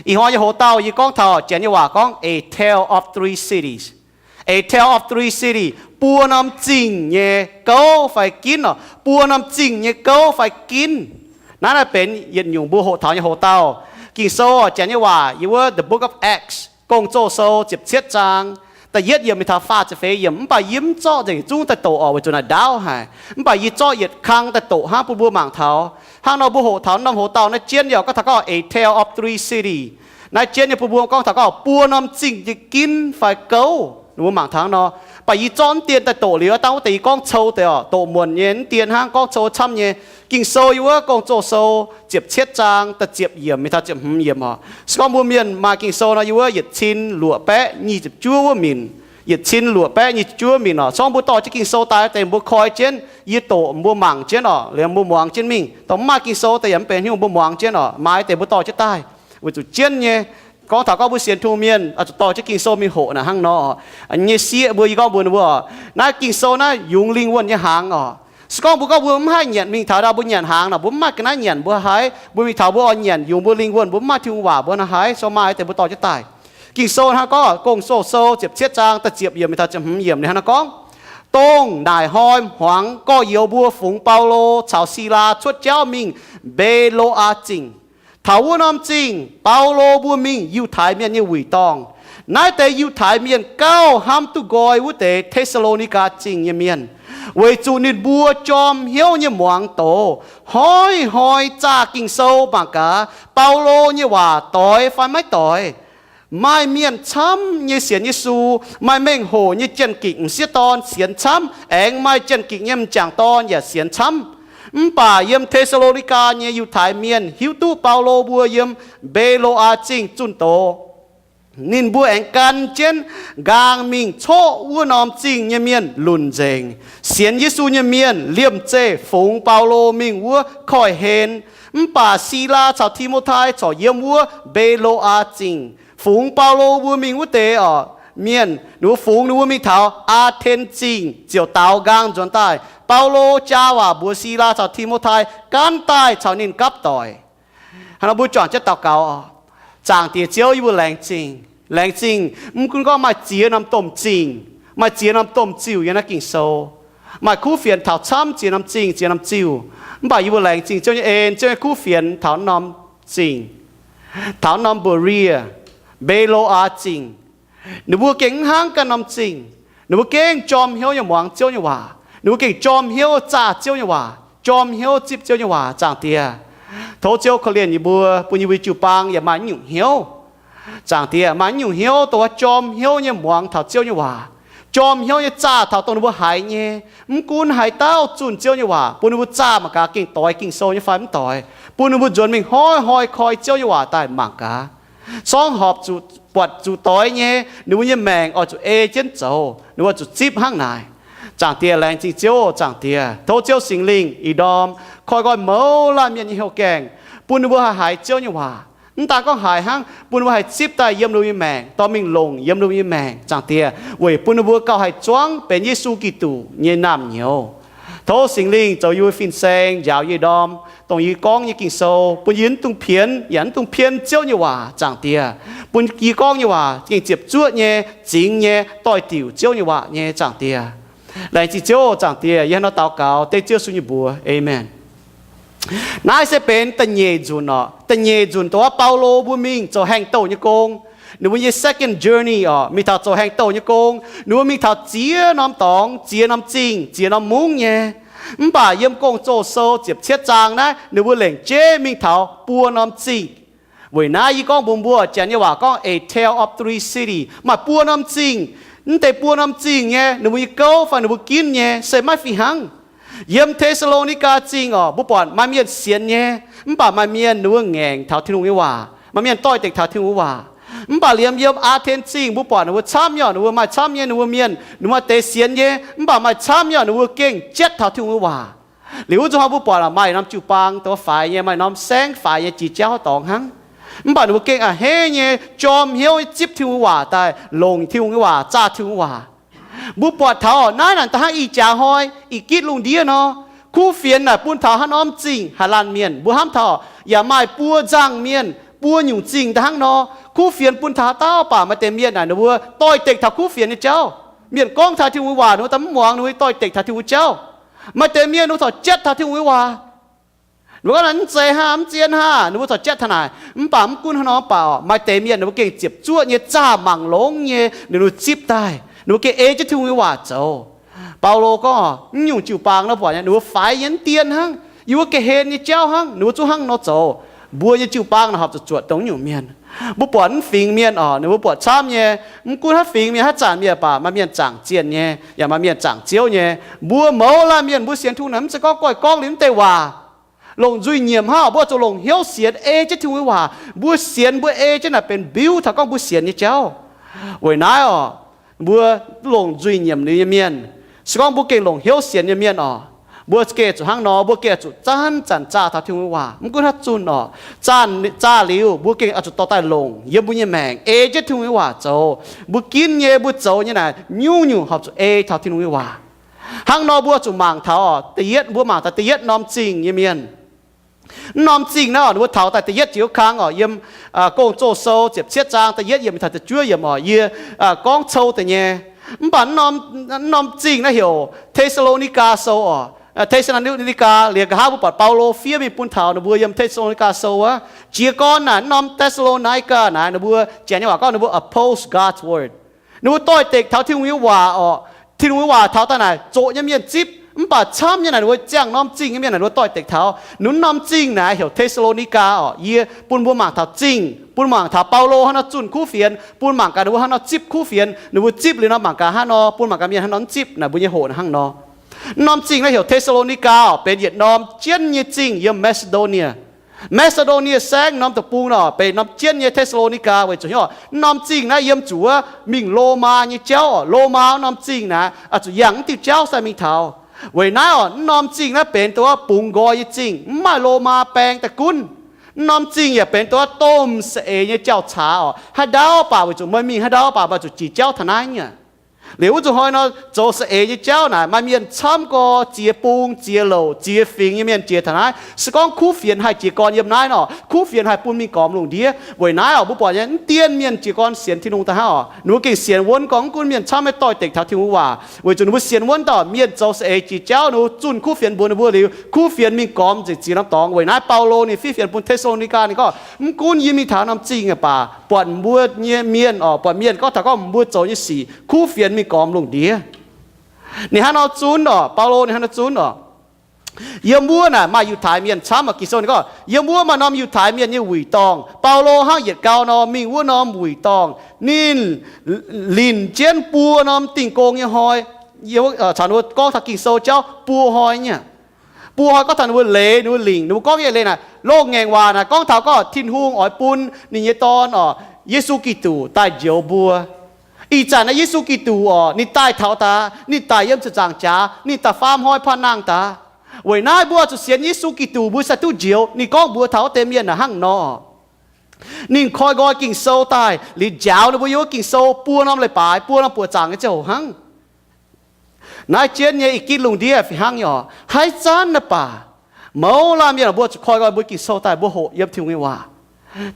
Ih hnoi nyei hoc-dauh yie gorngv taux Janx nyei waac gorngv a tale of three cities. A tale of three cities, buo norm zingh nyei gouv fai ginv oc, buo norm zingh nyei gouv fai ginv. Naaiv naaiv benx yietc nyungc mbuo hoqc taux nyei hoc-dauh. Ging-Sou oc, Janx nyei waac yiem wuov The Book of Acts, Gong-Zoh Sou ziepc cietv zaang, da'yietv yiemc mingh taux faah ziepc feix yiemc. Mv baac yie mv zorqv nzengc zungv daaih doqc oc, weic zuqc naaic ndaauv haic. Mv baac yie zorqv yietc kang daaih doqc hnangv bun mbuo mangc taux. Hnangv nor mbuo hoqc taux norm hoc-dauh naaiv jienv yaac gorngv taux gorngv a tale of three cities. Naaiv jienv nyei bun mbuo gorngv taux gorngv buo norm zingh nyei ginv fai gouv. Ninh mbuo mangc taux hnangv nor. Mv baac yie zorqv mv dien daaih doqc liuz, dangh wuov deix yie gorngv cou deix oc, doqc muonc nyei, mv dien hnangv, gorngv cou camv nyei. Ging-Sou yiem wuov Gong-Zoh Sou ziepc cietv zaang da'ziepc yiemc mingh taux ziepc hmz yiemc oc. Se gorngv mbuo mienh maaih Ging-Sou nor, yiem wuov yietc cin luoqc baeqv nyic ziepc juov wuov minc, yietc cin luoqc baeqv nyic ziepc juov minc oc. Se gorngv mbuo dorh jienv Ging-Sou daaih deix mbuo koi jienv, yie doqc mbuo mangc jienv oc, liemh mbuo muangx jienv mingh. Dongh mv maaih Ging-Sou deix yaac mv benx hnyouv mbuo muangx jienv oc, maaih deix mbuo dorh jienv daaih. Weic zuqc jienv nyei, gorngv taux gorngv mbuo sienx Tin-Hungh mienh oix zuqc dorh jienv Ging-Sou mingh hoqc naaic hnangv nor. Nyei sieqv mbuo, yie gorngv mbuox ninh mbuo oc, naaiv Ging-Sou naaiv yungz lingh wuonh nyei hnaangx oc. Se gorngv mbuo gorngv mbuo mv haih nyanc mingh taux ndau mbuo nyanc hnaangx nor, mbuo mv maaih ga'naaiv nyanc mbuo haiz, mbuo mingh taux mbuo oix nyanc yungz mbuo lingh wuonh, mbuo mv maaih Tin-Hungh waac mbuo nor haiz, se maaih deix mbuo dorh jienv daaih. Ging-Sou hnangv gorngv Gong-Zoh Sou ziepc cietv zaang da'ziepc yiemc mingh taux ziepc hmz yiemc ninh hnangv naaiv gorngv, Dongh naaic hnoi hmuangx gorx-youz mbuo fungx Baulo caux Silaa cuotv jauv mingh Mbe^lo^aa Zingh. Taux wuov norm zingh, Baulo mbuo mingh Yiutai Mienh nyei wuic dorngh. Naaiv deix Yiutai Mienh gauh hnamv duqv nqoi wuov deix Te^saa^lo^ni^gaa Zingh nyei mienh, weic zuqc ninh mbuo jorm hnyouv nyei muangx doz, hnoi-hnoi zaah Ging-Sou mangc gaax Baulo nyei waac doix fai maiv doix. Maaih mienh camv nyei sienx Yesu, maaih mengh hoc nyei jien-gikc m'sieqv dorn sienx camv, aengx maaih jien-gikc nyei m'jangc dorn yaac sienx camv. Mv baac yiem Te^saa^lo^ni^gaa nyei Yiutai Mienh hiuv duqv Baulo mbuo yiem Mbe^lo^aa Zingh zunh doz. Ninh mbuo aengx gan jienv nqaang mingh coqv wuov norm zingh nyei mienh lunc nzengc. Sienx Yesu nyei mienh liemh zeih fungx Baulo mingh wuov koiv-hlen. Mv baac Silaa caux Ti^mo^tai corc yiem wuov Mbe^lo^aa Zingh. Fungx Baulo mbuo mingh wuov deix oc, mienh ninh mbuo fungx ninh mbuo mingh taux Aa^ten Zingh ziouc daaux nqaang nzuonx daaih. Baulo jaa waac mbuox Silaa caux Ti^mo^tai, gaanv daaih caux ninh gapv doic. Hnangv nor mbuo juangc jienv daux gaux oc. Zaangc Diex Ziouv, yie mbuo laengz zingh, laengz zingh. Mv gunv gorngv maaih ziex norm domh zingh, maaih ziex norm domh ziuh yiem naaiv Ging-Sou. Maaih kuv fienx taux camv ziex norm zingh, ziex norm ziuh. Mv baac yie mbuo laengz zingh Ziouv nyei en, Ziouv nyei kuv fienx taux norm zingh, taux norm Mbe^rie, Mbe^lo^aa Zingh. Ninh mbuo gengh mv hnangv ganh norm zingh. Ninh mbuo gengh jorm hnyouv nyei muangx Ziouv nyei waac. Ninh mbuo gengh jorm hnyouv zaah Ziouv nyei waac, jorm hnyouv zipv Ziouv nyei waac. Zaangc Diex, tov Ziouv korv-lienh yie mbuo, bun yie mbuo jiu-baang yaac maaih naaiv nyungc hnyouv. Zaangc Diex, maaih naaiv nyungc hnyouv dongh wuov jorm hnyouv nyei muangx taux Ziouv nyei waac, jorm hnyouv nyei zaah taux dongh ninh mbuo haiz nyei. Mv gunv haaix dauh zunh Ziouv nyei waac, bun ninh mbuo zaah mangc gaax gengh doix Ging-Sou nyei fai mv doix, bun ninh mbuo nzuonx mingh hnoi-hnoi koi Ziouv nyei waac daaih mangc gaax. Sorngv horpc zuqc buatc zuqc doix nyei, ninh mbuo nyei maengc oix zuqc ei jienv zoux, ninh mbuo oix zuqc zipv hnangv naaic. Zaangc Diex, laengz zingh Ziouv. Zaangc Diex, tov Ziouv Singx Lingh ih ndorm koi nqoi mouz laanh mienh nyei hnyouv gaengh, bun ninh mbuo haih haiz Ziouv nyei waac. Mv daan gorngv haiz hnangv, bun ninh mbuo haih zipv daaih yiem ninh mbuo nyei maengc, dorh mingh longc yiem ninh mbuo nyei maengc. Zaangc Diex, weic bun ninh mbuo gauh haih zuangv benx Yesu Giduc nyei naamh nyouz. Tov Singx Lingh zoux yie mbuo fin-saeng njaaux yie ih ndorm, dongh yie gorngv nyei Ging-Sou, bun yie mv dungx pienx yaac mv dungx pien Ziouv nyei waac. Zaangc Diex, bun yie gorngv nyei waac gengh ziepc zuoqv nyei, zingx nyei, doix-diuc Ziouv nyei waac nyei. Zaangc Diex, laengz zingh Ziouv. Zaangc Diex, yie hnangv nor daux gaux dengv Ziouv Yesu nyei mbuox, aamen. Naaiv se benx da'nyeic nzunc oc. Da'nyeic nzunc dongh wuov Baulo mbuo mingh zoux haengh douh nyei gong. Ninh mbuo nyei second journey oc, mingh taux zoux haengh douh nyei gong. Ninh mbuo mingh taux ziex norm dorngx, ziex norm zingh, ziex norm mungv nyei. Mv baac yiem Gong-Zoh Sou ziepc cietv zaang naaiv, ninh mbuo lengc jeiv mingh taux buo norm zingh. Weic naaiv yie gorngv mbuox mbuo, Janx nyei waac gorngv a tale of three cities, maaih buo norm zingh. Mv deix buo norm zingh nyei ninh mbuo nyei gouv fai ninh mbuo ginv nyei se maiv fih hnangv. Yiem Te^saa^lo^ni^gaa Zingh oc, mbuo buatc maaih mienh sienx nyei, mv baac maaih mienh ninh mbuo ngaengc taux Tin-Hungh nyei waac, maaih mienh doix-dekc taux Tin-Hungh nyei waac. Mv baac liemh yiem Aa^ten Zingh mbuo buatc ninh mbuo camv nyei, ninh mbuo maaih camv nyei ninh mbuo mienh, ninh maaih deix sienx nyei, mv baac maaih camv nyei ninh mbuo gengh jatv taux Tin-Hungh nyei waac. Liuz wuov nzunc hnoi mbuo buatc maaih norm jiu-baang dongh faix nyei, maaih norm saengv faix nyei jiex jauv dorngx hnangv. Mv baac ninh mbuo gengh a'hneiv nyei jorm hnyouv zipv Tin-Hungh nyei waac daaih, longc Tin-Hungh nyei waac, zaah Tin-Hungh nyei waac. Mbuo buatc taux naaiv naaic da'hnangv ih jaax hnoi ih gitv lungh ndiev nor, kuv fienx naaic bun taux haaix norm zingh haih laanh mienh. Mbuo hnamv taux yaac maaih buo nzangc mienh, Mbuo nyungc zingh daaih hnangv nor, kuv fienx bun taux haaix dauh baac maaih deix mienh naaic ninh mbuo doix-dekc taux kuv fienx nyei jauv. Mienh gorngv taux Tin-Hungh nyei waac ninh mbuo daaih mv muangx, ninh mbuo doix-dekc taux Tin-Hungh jauv. Maaih deix mienh ninh mbuo corc jatv taux Tin-Hungh nyei waac. Ninh mbuo gorngv naaic mv zeiz hnangv, mv zien hnangv, ninh mbuo corc jatv taux naaic. Mv baac mv gunv hnangv nor baac oc, maaih deix mienh ninh mbuo gengh ziepc zuoqv nyei, zaah mangc longx nyei, ninh mbuo zipv daaih, ninh mbuo gengh ei jienv Tin-Hungh nyei waac zoux. Baulo gorngv, mv nyungc jiu-baang nor buatc ninh mbuo faix nyei mv dien hnangv, yiem wuov ga'hlen nyei jauv hnangv, ninh mbuo zungv hnangv nor zoux. Mbuo nyei jiu-baang naaic horpc zuqc zuotc dongh nyungc mienh. Mbuo buatc mv fingx mienh oc, ninh mbuo buatc camv nyei. Mv gunv haaix fingx mienh, haaix zanc mienh baac maaih mienh zaangc zienh nyei, yaac maaih mienh zaangc Ziouv nyei. Mbuo mouz laanh mienh mbuo sienx Tin-Hungh naaic mv zeiz gorngv goiv gorngv liuz mv deix waac, longc nzuih nyiemc hnangv. Mbuo zuqc longc hnyouv sienx ei jienv Tin-Hungh nyei waac. Mbuo sienx mbuo ei jienv naaic benx mbiuv taux gorngv mbuo sienx nyei jauv. Weic naaiv oc, mbuo longc nzuih nyiemc liuz nyei mienh, se gorngv mbuo gengh longc hnyouv sienx nyei mienh oc, mbuo gengh zuqc hnangv nor, mbuo gengh zuqc zanc-zanc zaah taux Tin-Hungh nyei waac. Mv gunv haaix zunh oc, zanc, zaah liuz mbuo gengh oix zuqc dorh daaih longc yiem mbuo nyei maengc, ei jienv Tin-Hungh nyei waac zoux. Mbuo ginv nyei, mbuo zoux nyei naaic nyungc-nyungc horpc zuqc ei taux Tin-Hungh nyei waac. Hnangv nor mbuo zuqc mangc taux oc, da'yietv, mbuo mangc taux da'yietv norm zingh nyei mienh. Mv norm zingh naaiv oc, ninh mbuo taux daaih da'yietv jiex wuov kang oc, yiem Gong-Zoh Sou ziepc cietv zaang da'yietv yiemc taux da'juov yiemc oc, yie gorngv cou deix nyei. Mv baac mv norm zingh naaiv heuc Te^saa^lo^ni^gaa Sou oc. Te^saa^lo^ni^gaa, liuz nqa'haav mbuo buatc Baulo fiev mingh bun taux ninh mbuo yiem Te^saa^lo^ni^gaa Sou wuov. Jiez gorn naaic mv norm Te^saa^lo^ni^gaa naaic ninh mbuo, Janx nyei waac gorngv ninh mbuo oppose God's word. Ninh mbuo doix-dekc taux Tin-Hungh nyei waac oc. Tin-Hungh nyei waac taux daaih naaic zoqc nyei mienh zipv, mv baac camv nyei naaic ninh mbuo ziangh norm zingh nyei mienh naaic ninh mbuo doix-dekc taux. Ninh mbuo norm zingh naaic heuc Te^saa^lo^ni^gaa oc. Yie bun mbuo mangc taux zingh, bun mangc taux Baulo hnangv nor zunh kuv fienx, bun mangc gaax ninh mbuo hnangv nor zipv kuv fienx, ninh mbuo zipv liuz nor mangc gaax hnangv nor, bun mangc gaax mienh hnangv nor mv zipv naaic mbuo nyei hoqc hnangv nor. Mv norm zingh naaiv heuc Te^saa^lo^ni^gaa oc, benx yietc norm jienv nyei zingh yiem Maa^si^ndo^nie. Maa^si^ndo^nie Saengv norm deic-bung nor benx norm jienv nyei Te^saa^lo^ni^gaa weic zuqc hnyouv mv norm zingh naaiv yiem zuqc wuov mingh Lomaa nyei jauv oc. Lomaa wuov norm zingh naaic oix zuqc yangh mv diuh jauv sai mingh taux. Weic naaiv oc, mv norm zingh naaiv benx dongh wuov bungx nqoi nyei zingh, mv maaih Lomaa baeng daaih gunv. Mv norm zingh yaac benx dongh wuov domh saeng-eix nyei jauv-caax oc. Haaix ndau baac weic zuqc meih mingh haaix ndau baac meih zuqc jiex jauv taux naaiv nyei. Liuz wuov zuqc hnoi nor zoux saeng-eix nyei jauv naaic maaih mienh camv gorx ziex bung ziex louc ziex fingx nyei mienh jiex taux naaiv. Se gorngv kuv fienx haih jiez gorn yiem naaiv nor, kuv fienx haih bun mingh gormx lungh ndiev. Weic naaiv oc, mbuo buatc nyei mv dien mienh jiez gorn sienx Tin-Hungh daaih hnangv oc, ninh mbuo gengh sienx wuonv gorngv mv gunv mienh camv maiv doix-dekc taux Tin-Hungh waac, weic zuqc ninh mbuo sienx wuonv daaih mienh zoux saeng-eix jiex jauv, ninh mbuo zunh kuv fienx mbuox ninh mbuo liuz, kuv fienx mingh gormx nzengc ziex norm dorngx. Weic naaiv Baulo ninh fiev fienx bun Te^saa^lo^ni^gaa ninh gorngv, mv gunv yie mingh taux norm zingh baac buatc mbuo nyei mienh oc, buatc mienh gorngv taux gorngv mbuo zoux nyei sic kuv fienx mingh gormx lungh ndiev. Ninh hnangv nor zunv oc, Baulo ninh hnangv nor zunv oc. Yiem wuov naaic maaih Yiutai mienh camv oc. Ging-Sou ninh gorngv, yiem wuov maaih norm Yiutai mienh nyei wuic dorngh. Baulo hnangv yietc gau nor mingh wuov norm wuic dorngh. Ninh linc jienv buo norm dingh gong nyei hnoi. Caux ninh mbuo gorngv taux Ging-Sou jauv buo hnoi nyei. Buo hnoi gorngv taux ninh mbuo leiz, ninh mbuo lingc, ninh mbuo gorngv nyei leiz naaic, loz-ngaengc waac naaic gorngv taux gorngv Tin-Hungh oix bun ninh nyei Dorn oc, Yesu Giduc daaih njoux mbuo. Ih zanc naaiv Yesu Giduc oc, ninh daaih taux daaih, ninh daic yiem ziepc nzaangc jaax, ninh da'faam hnoi paav nangh daaih. Weic naaiv mbuo zuqc sienx Yesu Giduc mbuo sai duqv njoux. Ninh gorngv mbuox taux wuov deix mienh naaic hnangv nor. Ninh koi nqoi Ging-Sou daaih liuz njaaux ninh mbuo yiem wuov Ging-Sou buo norm leiz-baaix, buo norm buoqc zaangc nyei ziangh hoc hnangv. Naaiv jienv nyei ih gitv lungh ndiev fih hnangv nyei oc. Haaix zanc naaiv baac mouz laanh mienh oc, mbuo zuqc koi nqoi mbuo Ging-Sou daaih mbuo hoqc yiem Tin-Hungh nyei waac.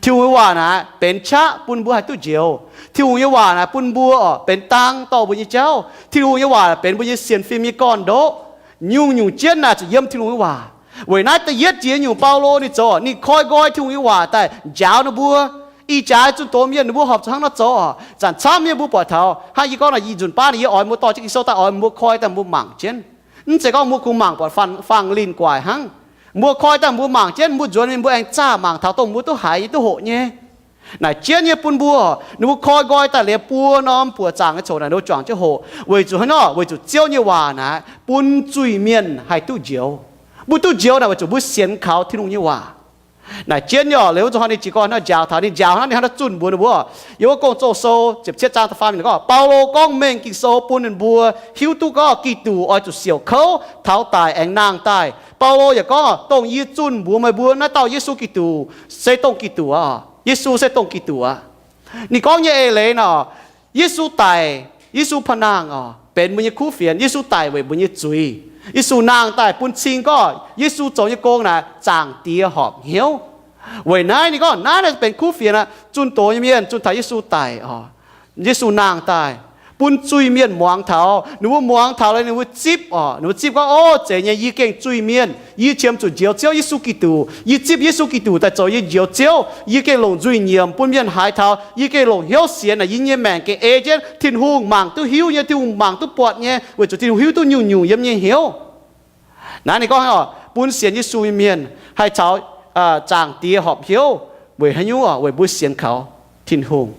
Tin-Hungh nyei waac naaic benx qaqv bun mbuo haih duqv njoux. Tin-Hungh nyei waac naaic bun mbuo oc benx dang dorh mbuo nyei jauv. Tin-Hungh nyei waac benx mbuo nyei sienx fim nyei gorn-ndoqv. Nyungc-nyungc jienv naaic zuqc yiem Tin-Hungh nyei waac. Weic naaiv da'yietv jiex nyungc Baulo ninh zoux, ninh koi nqoi Tin-Hungh nyei waac daaih njaaux ninh mbuo. Ih jaax zunh doz mienh ninh mbuo horpc zuqc hnangv nor zoux oc. Zanc camv mienh mbuo buatc taux hnangv yie gorngv naaic, ih nzunc baav naaic yie oix mbuo dorh jienv Ging-Sou daaih oix mbuo koi daaih mbuo mangc jienv. Mv zeiz gorngv mbuo kungx mangc buatc fangx, fangx linh guaic hnangv. Mbuo koi daaih mbuo mangc jienv, mbuo nzuonx mingh mbuo aengx zaah mangc taux dongh mbuo duqv haiz nyei duqv hoqc nyei. Naaic jienv nyei bun mbuo, ninh mbuo koi nqoi daaih liuz buo norm buoqc zaangc nyei coc naaic ninh mbuo juangc jienv hoqc. Weic zuqc hnangv nor, weic zuqc Ziouv nyei waac naaic bun zuiz-mienh haih duqv njoux. Mbuo duqv njoux naaic weic zuqc mbuo sienx kaux Tin-Hungh nyei waac. Naaic jienv nyei oc, liuz wuov zuqc hnoi ninh jiez gorn hnangv njaaux taux, ninh njaaux hnangv, ninh hnangv naaiv zunh mbuox ninh mbuo. Yiem wuov Gong-Zoh Sou ziepc cietv zaang da'faam ninh gorngv, Baulo gorngv mengh Ging-Sou bun ninh mbuo hiuv duqv gorngv Giduc oix zuqc siouc kouv, taux daic aengx nangh daaih. Baulo yaac gorngv, dongh yie zunh mbuox meih mbuo naaiv dauh Yesu Giduc se dongh Giduc aqv. Yesu se dongh Giduc aqv. Ninh gorngv nyei eix leiz nor, Yesu daic, Yesu pa'nangh oc, benx mbuo nyei kuv fienx. Yesu daic weic mbuo nyei zuiz. Yesu nangh daaih bun cing gorngv Yesu zoux nyei gong naaic Zaangc Diex horpc hnyouv. Weic naaiv ninh gorngv naaiv naaiv benx kuv fienx aqv. Zunh doz nyei mienh zunh taux Yesu daic oc, Yesu nangh daaih, bun zuiz-mienh muangx taux. Ninh mbuo muangx taux liuz ninh mbuo zipv oc, ninh mbuo zipv gorngv, Ov, zeiz nyei, yie gengh zuiz-mienh, yie qiemx zuqc njoux Ziouv Yesu Giduc. Yie zipv Yesu Giduc daaih zoux yie njoux Ziouv. Yie gengh longc nzuih nyiemc bun mienh haiz taux. Yie gengh longc hnyouv sienx naaic yie nyei maengc gengh ei jienv Tin-Hungh mangc duqv hiuv nyei, Tin-Hungh mangc duqv buatc nyei, weic zuqc Tin-Hungh hiuv duqv nyungc-nyungc yiem nyei hnyouv. Naaiv ninh gorngv oc, bun sienx Yesu nyei mienh haih caux Zaangc Diex horpc hnyouv. Weic haaix nyungc oc? Weic mbuo sienx kaux Tin-Hungh.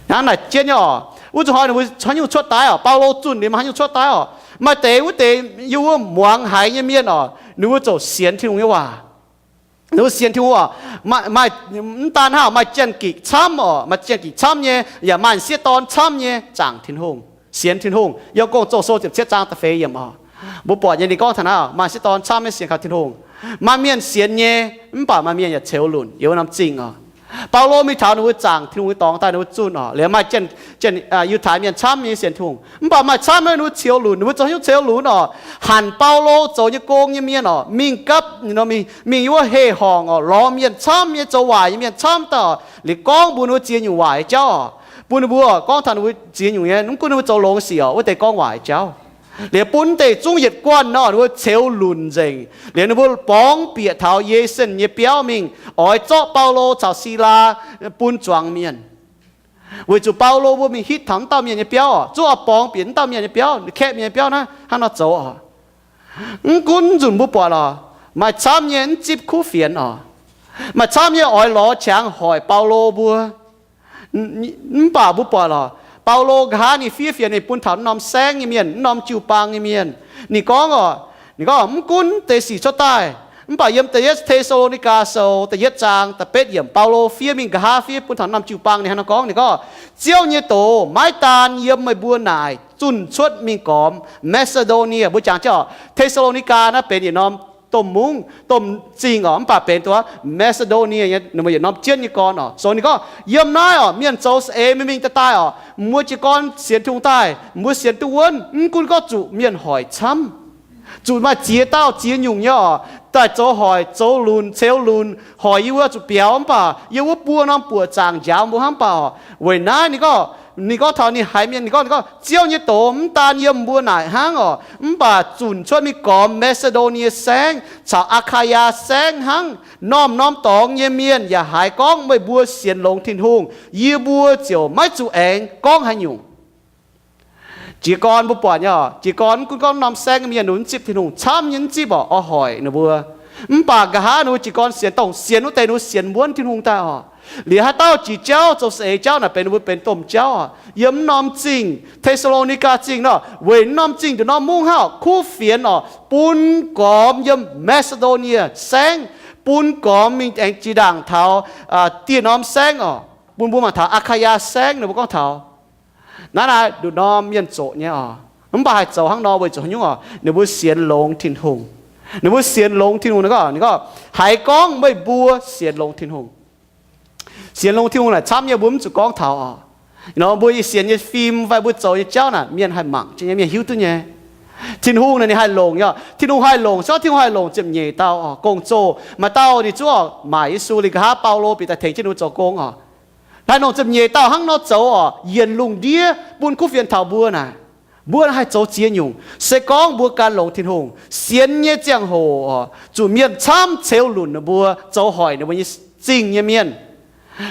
Hnangv naaic jienv nyei oc, wuov zuqc hnoi ninh mbuo haaix nyungc cuotv daaih oc? Baulo zunh liuz maaih haaix nyungc cuotv daaih oc? Maaih deix wuov deix yiem wuov muangx haiz nyei mienh oc, ninh mbuo ziouc sienx Tin-Hungh nyei waac. Ninh mbuo sienx Tin-Hungh oc, maaih, mv daan hnangv maaih janx-gikc camv oc, maaih janx-gikc camv nyei, yaac maaih m'sieqv dorn camv nyei zaangc Tin-Hungh, sienx Tin-Hungh. Yiem Gong-Zoh Sou ziepc cietv zaang da'feix yiemc oc, mbuo buatc nyei ninh gorngv taux naaiv, maaih m'sieqv dorn camv nyei sienx kaux Tin-Hungh. Maaih mienh sienx nyei, mv baac maaih mienh yaac ceux lunc yiem wuov norm zingh oc. Baulo mingh taux ninh mbuo zaangc Tin-Hungh nyei dorngx daaih ninh mbuo zunh oc, liuz maaih janx, Yiutai mienh camv nyei sienx Tin-Hungh, mv baac maaih camv nyei ninh mbuo ceux lunc. Ninh mbuo zoux haaix nyungc ceux lunc oc? Hanc Baulo zoux nyei gong nyei mienh oc, mingh gapv, mingh yiem wuov heh horngc oc, lorz mienh camv nyei, zoux waaic nyei mienh camv daaih oc, liuz gorngv mbuox ninh mbuo ziex nyungc waaic nyei jauv oc, bun ninh mbuo gorngv taux ninh mbuo ziex nyungc nyei, mv gunv ninh mbuo zoux longx sic oc, wuov deix gorngv waaic jauv. Liuz bun deix zungv yietc guanh nor ninh mbuo ceux lunc nzengc. Liuz ninh mbuo borngz bieqc taux Ye^sen nyei biauv mingh oix zorqv Baulo caux Silaa bun zuangx mienh. Weic zuqc Baulo mbuo mingh hitv taux wuov dauh mienh nyei biauv oc, zungv oix borngz bieqc wuov dauh mienh nyei biauv, kaeqv mienh nyei biauv naaiv hnangv nor zoux oc. Mv gunv nzunc mbuo buatc oc, maaih camv nyei mv zipv kuv fienx oc, maaih camv nyei oix lorz qangx hoic Baulo mbuo. Mv baac mbuo buatc oc, Baulo nqa'haav ninh fiev fienx ninh bun taux wuov norm saengv nyei mienh, wuov norm jiu-baang nyei mienh. Ninh gorngv oc, ninh gorngv mv gunv deix sic cuotv daaih, mv baac yiem da'yietv Te^saa^lo^ni^gaa Sou da'yietv zaang da'betv yiemc, Baulo fiev mingh nqa'haav fiev bun taux wuov norm jiu-baang ninh hnangv nor gorngv, ninh gorngv, Ziouv nyei doz maiv daan yiem meih mbuo naaic zunh cuotv mingh gormx Maa^si^ndo^nie. Mbuo jangx jienv oc, Te^saa^lo^ni^gaa naaiv benx yietc norm domh mungv, domh zingh oc, mv baac benx dongh Maa^si^ndo^nie nyei yietc norm jienv nyei gorn oc. So ninh gorngv yiem naaiv oc, mienh zoux saeng-eix mingh mingh daaih daaih oc, mbuo jiez gorn sienx Tin-Hungh daaih, mbuo sienx duqv wuonv, mv gunv gorngv zuqc mienh hoic camv, zuqc maaih ziex dauh ziex nyungc nyei oc, daaih zoux hoic, zoux lunc, ceux lunc, hoic yie mbuo zuqc biaux, mv baac yiem wuov buo norm buoqc zaangc njaaux mbuo hnangv. Mv baac oc, weic naaiv ninh gorngv, ninh gorngv taux ninh haiz mienh, ninh gorngv, ninh gorngv, Ziouv nyei doz mv daan yiem mbuo naaic hnangv oc, mv baac zunc cuotv mingh gormx Maa^si^ndo^nie Saengv caux Aa^kaa^yaa Saengv hnangv. Norm-norm dorngx nyei mienh yaac haiz gorngv meih mbuo sienx longx Tin-Hungh, yie mbuo ziouc maiv zuqc aengx gorngv haaix nyungc. Jiez gorn mbuo buatc nyei oc, jiez gorn mv gunv gorngv norm saengv mienh ninh mbuo mv zipv Tin-Hungh, camv nyei mv zipv oc, oix hoic ninh mbuo. Mv baac nqa'haav ninh mbuo jiez gorn sienx, dongh sienx wuov deix ninh mbuo sienx muonv Tin-Hungh daaih oc. Liuz haaix dauh jiex jauv zoux saeng-eix jauv naaic benx ninh mbuo benx domh jauv oc. Yiem mv norm zingh, Te^saa^lo^ni^gaa Zingh nor, weic mv norm zingh nduqc norm mungv hnangv oc, kuv fienx oc, bun gormx yiem Maa^si^ndo^nie Saengv, bun gormx mingh aengx jiex ndaangc taux dieh norm saengv oc, bun mbuo mangc taux Aa^kaa^yaa Saengv ninh mbuo gorngv taux. Naaiv naaiv nduqc norm mienh zoqc nyei oc. Mv baac haih zoux hnangv nor weic zuqc haaix nyungc oc? Ninh mbuo sienx longx Tin-Hungh. Ninh mbuo sienx longx Tin-Hungh, ninh gorngv, ninh gorngv, haiz gorngv meih mbuo sienx longx Tin-Hungh. Sienx longx Tin-Hungh naaic camv nyei mbuo mv zuqc gorngv taux oc. Nor mbuo sienx nyei fim fai mbuo zoux nyei jauv naaic mienh haih mangc nyei, mienh hiuv duqv nyei. Tin-Hungh naaic ninh haih longc nyei oc. Tin-Hungh haih longc, se gorngv Tin-Hungh haih longc ziepc nyeic dauh oc, gong-zoh. Maaih dauh ninh zungv oc, maaic Yesu liuz nqa'haav Baulo, Bide tengx jienv ninh mbuo zoux gong oc. Haih longc ziepc nyeic dauh hnangv nor zoux oc, yienc lungh ndiev bun kuv fienx taux mbuo naaic. Mbuo haih zoux ziex nyungc. Se gorngv mbuo gan longx Tin-Hungh, sienx nyei ziangh hoc oc, zuqc mienh camv ceux lunc ninh mbuo, zoux hoic ninh mbuo nyei zingh nyei mienh.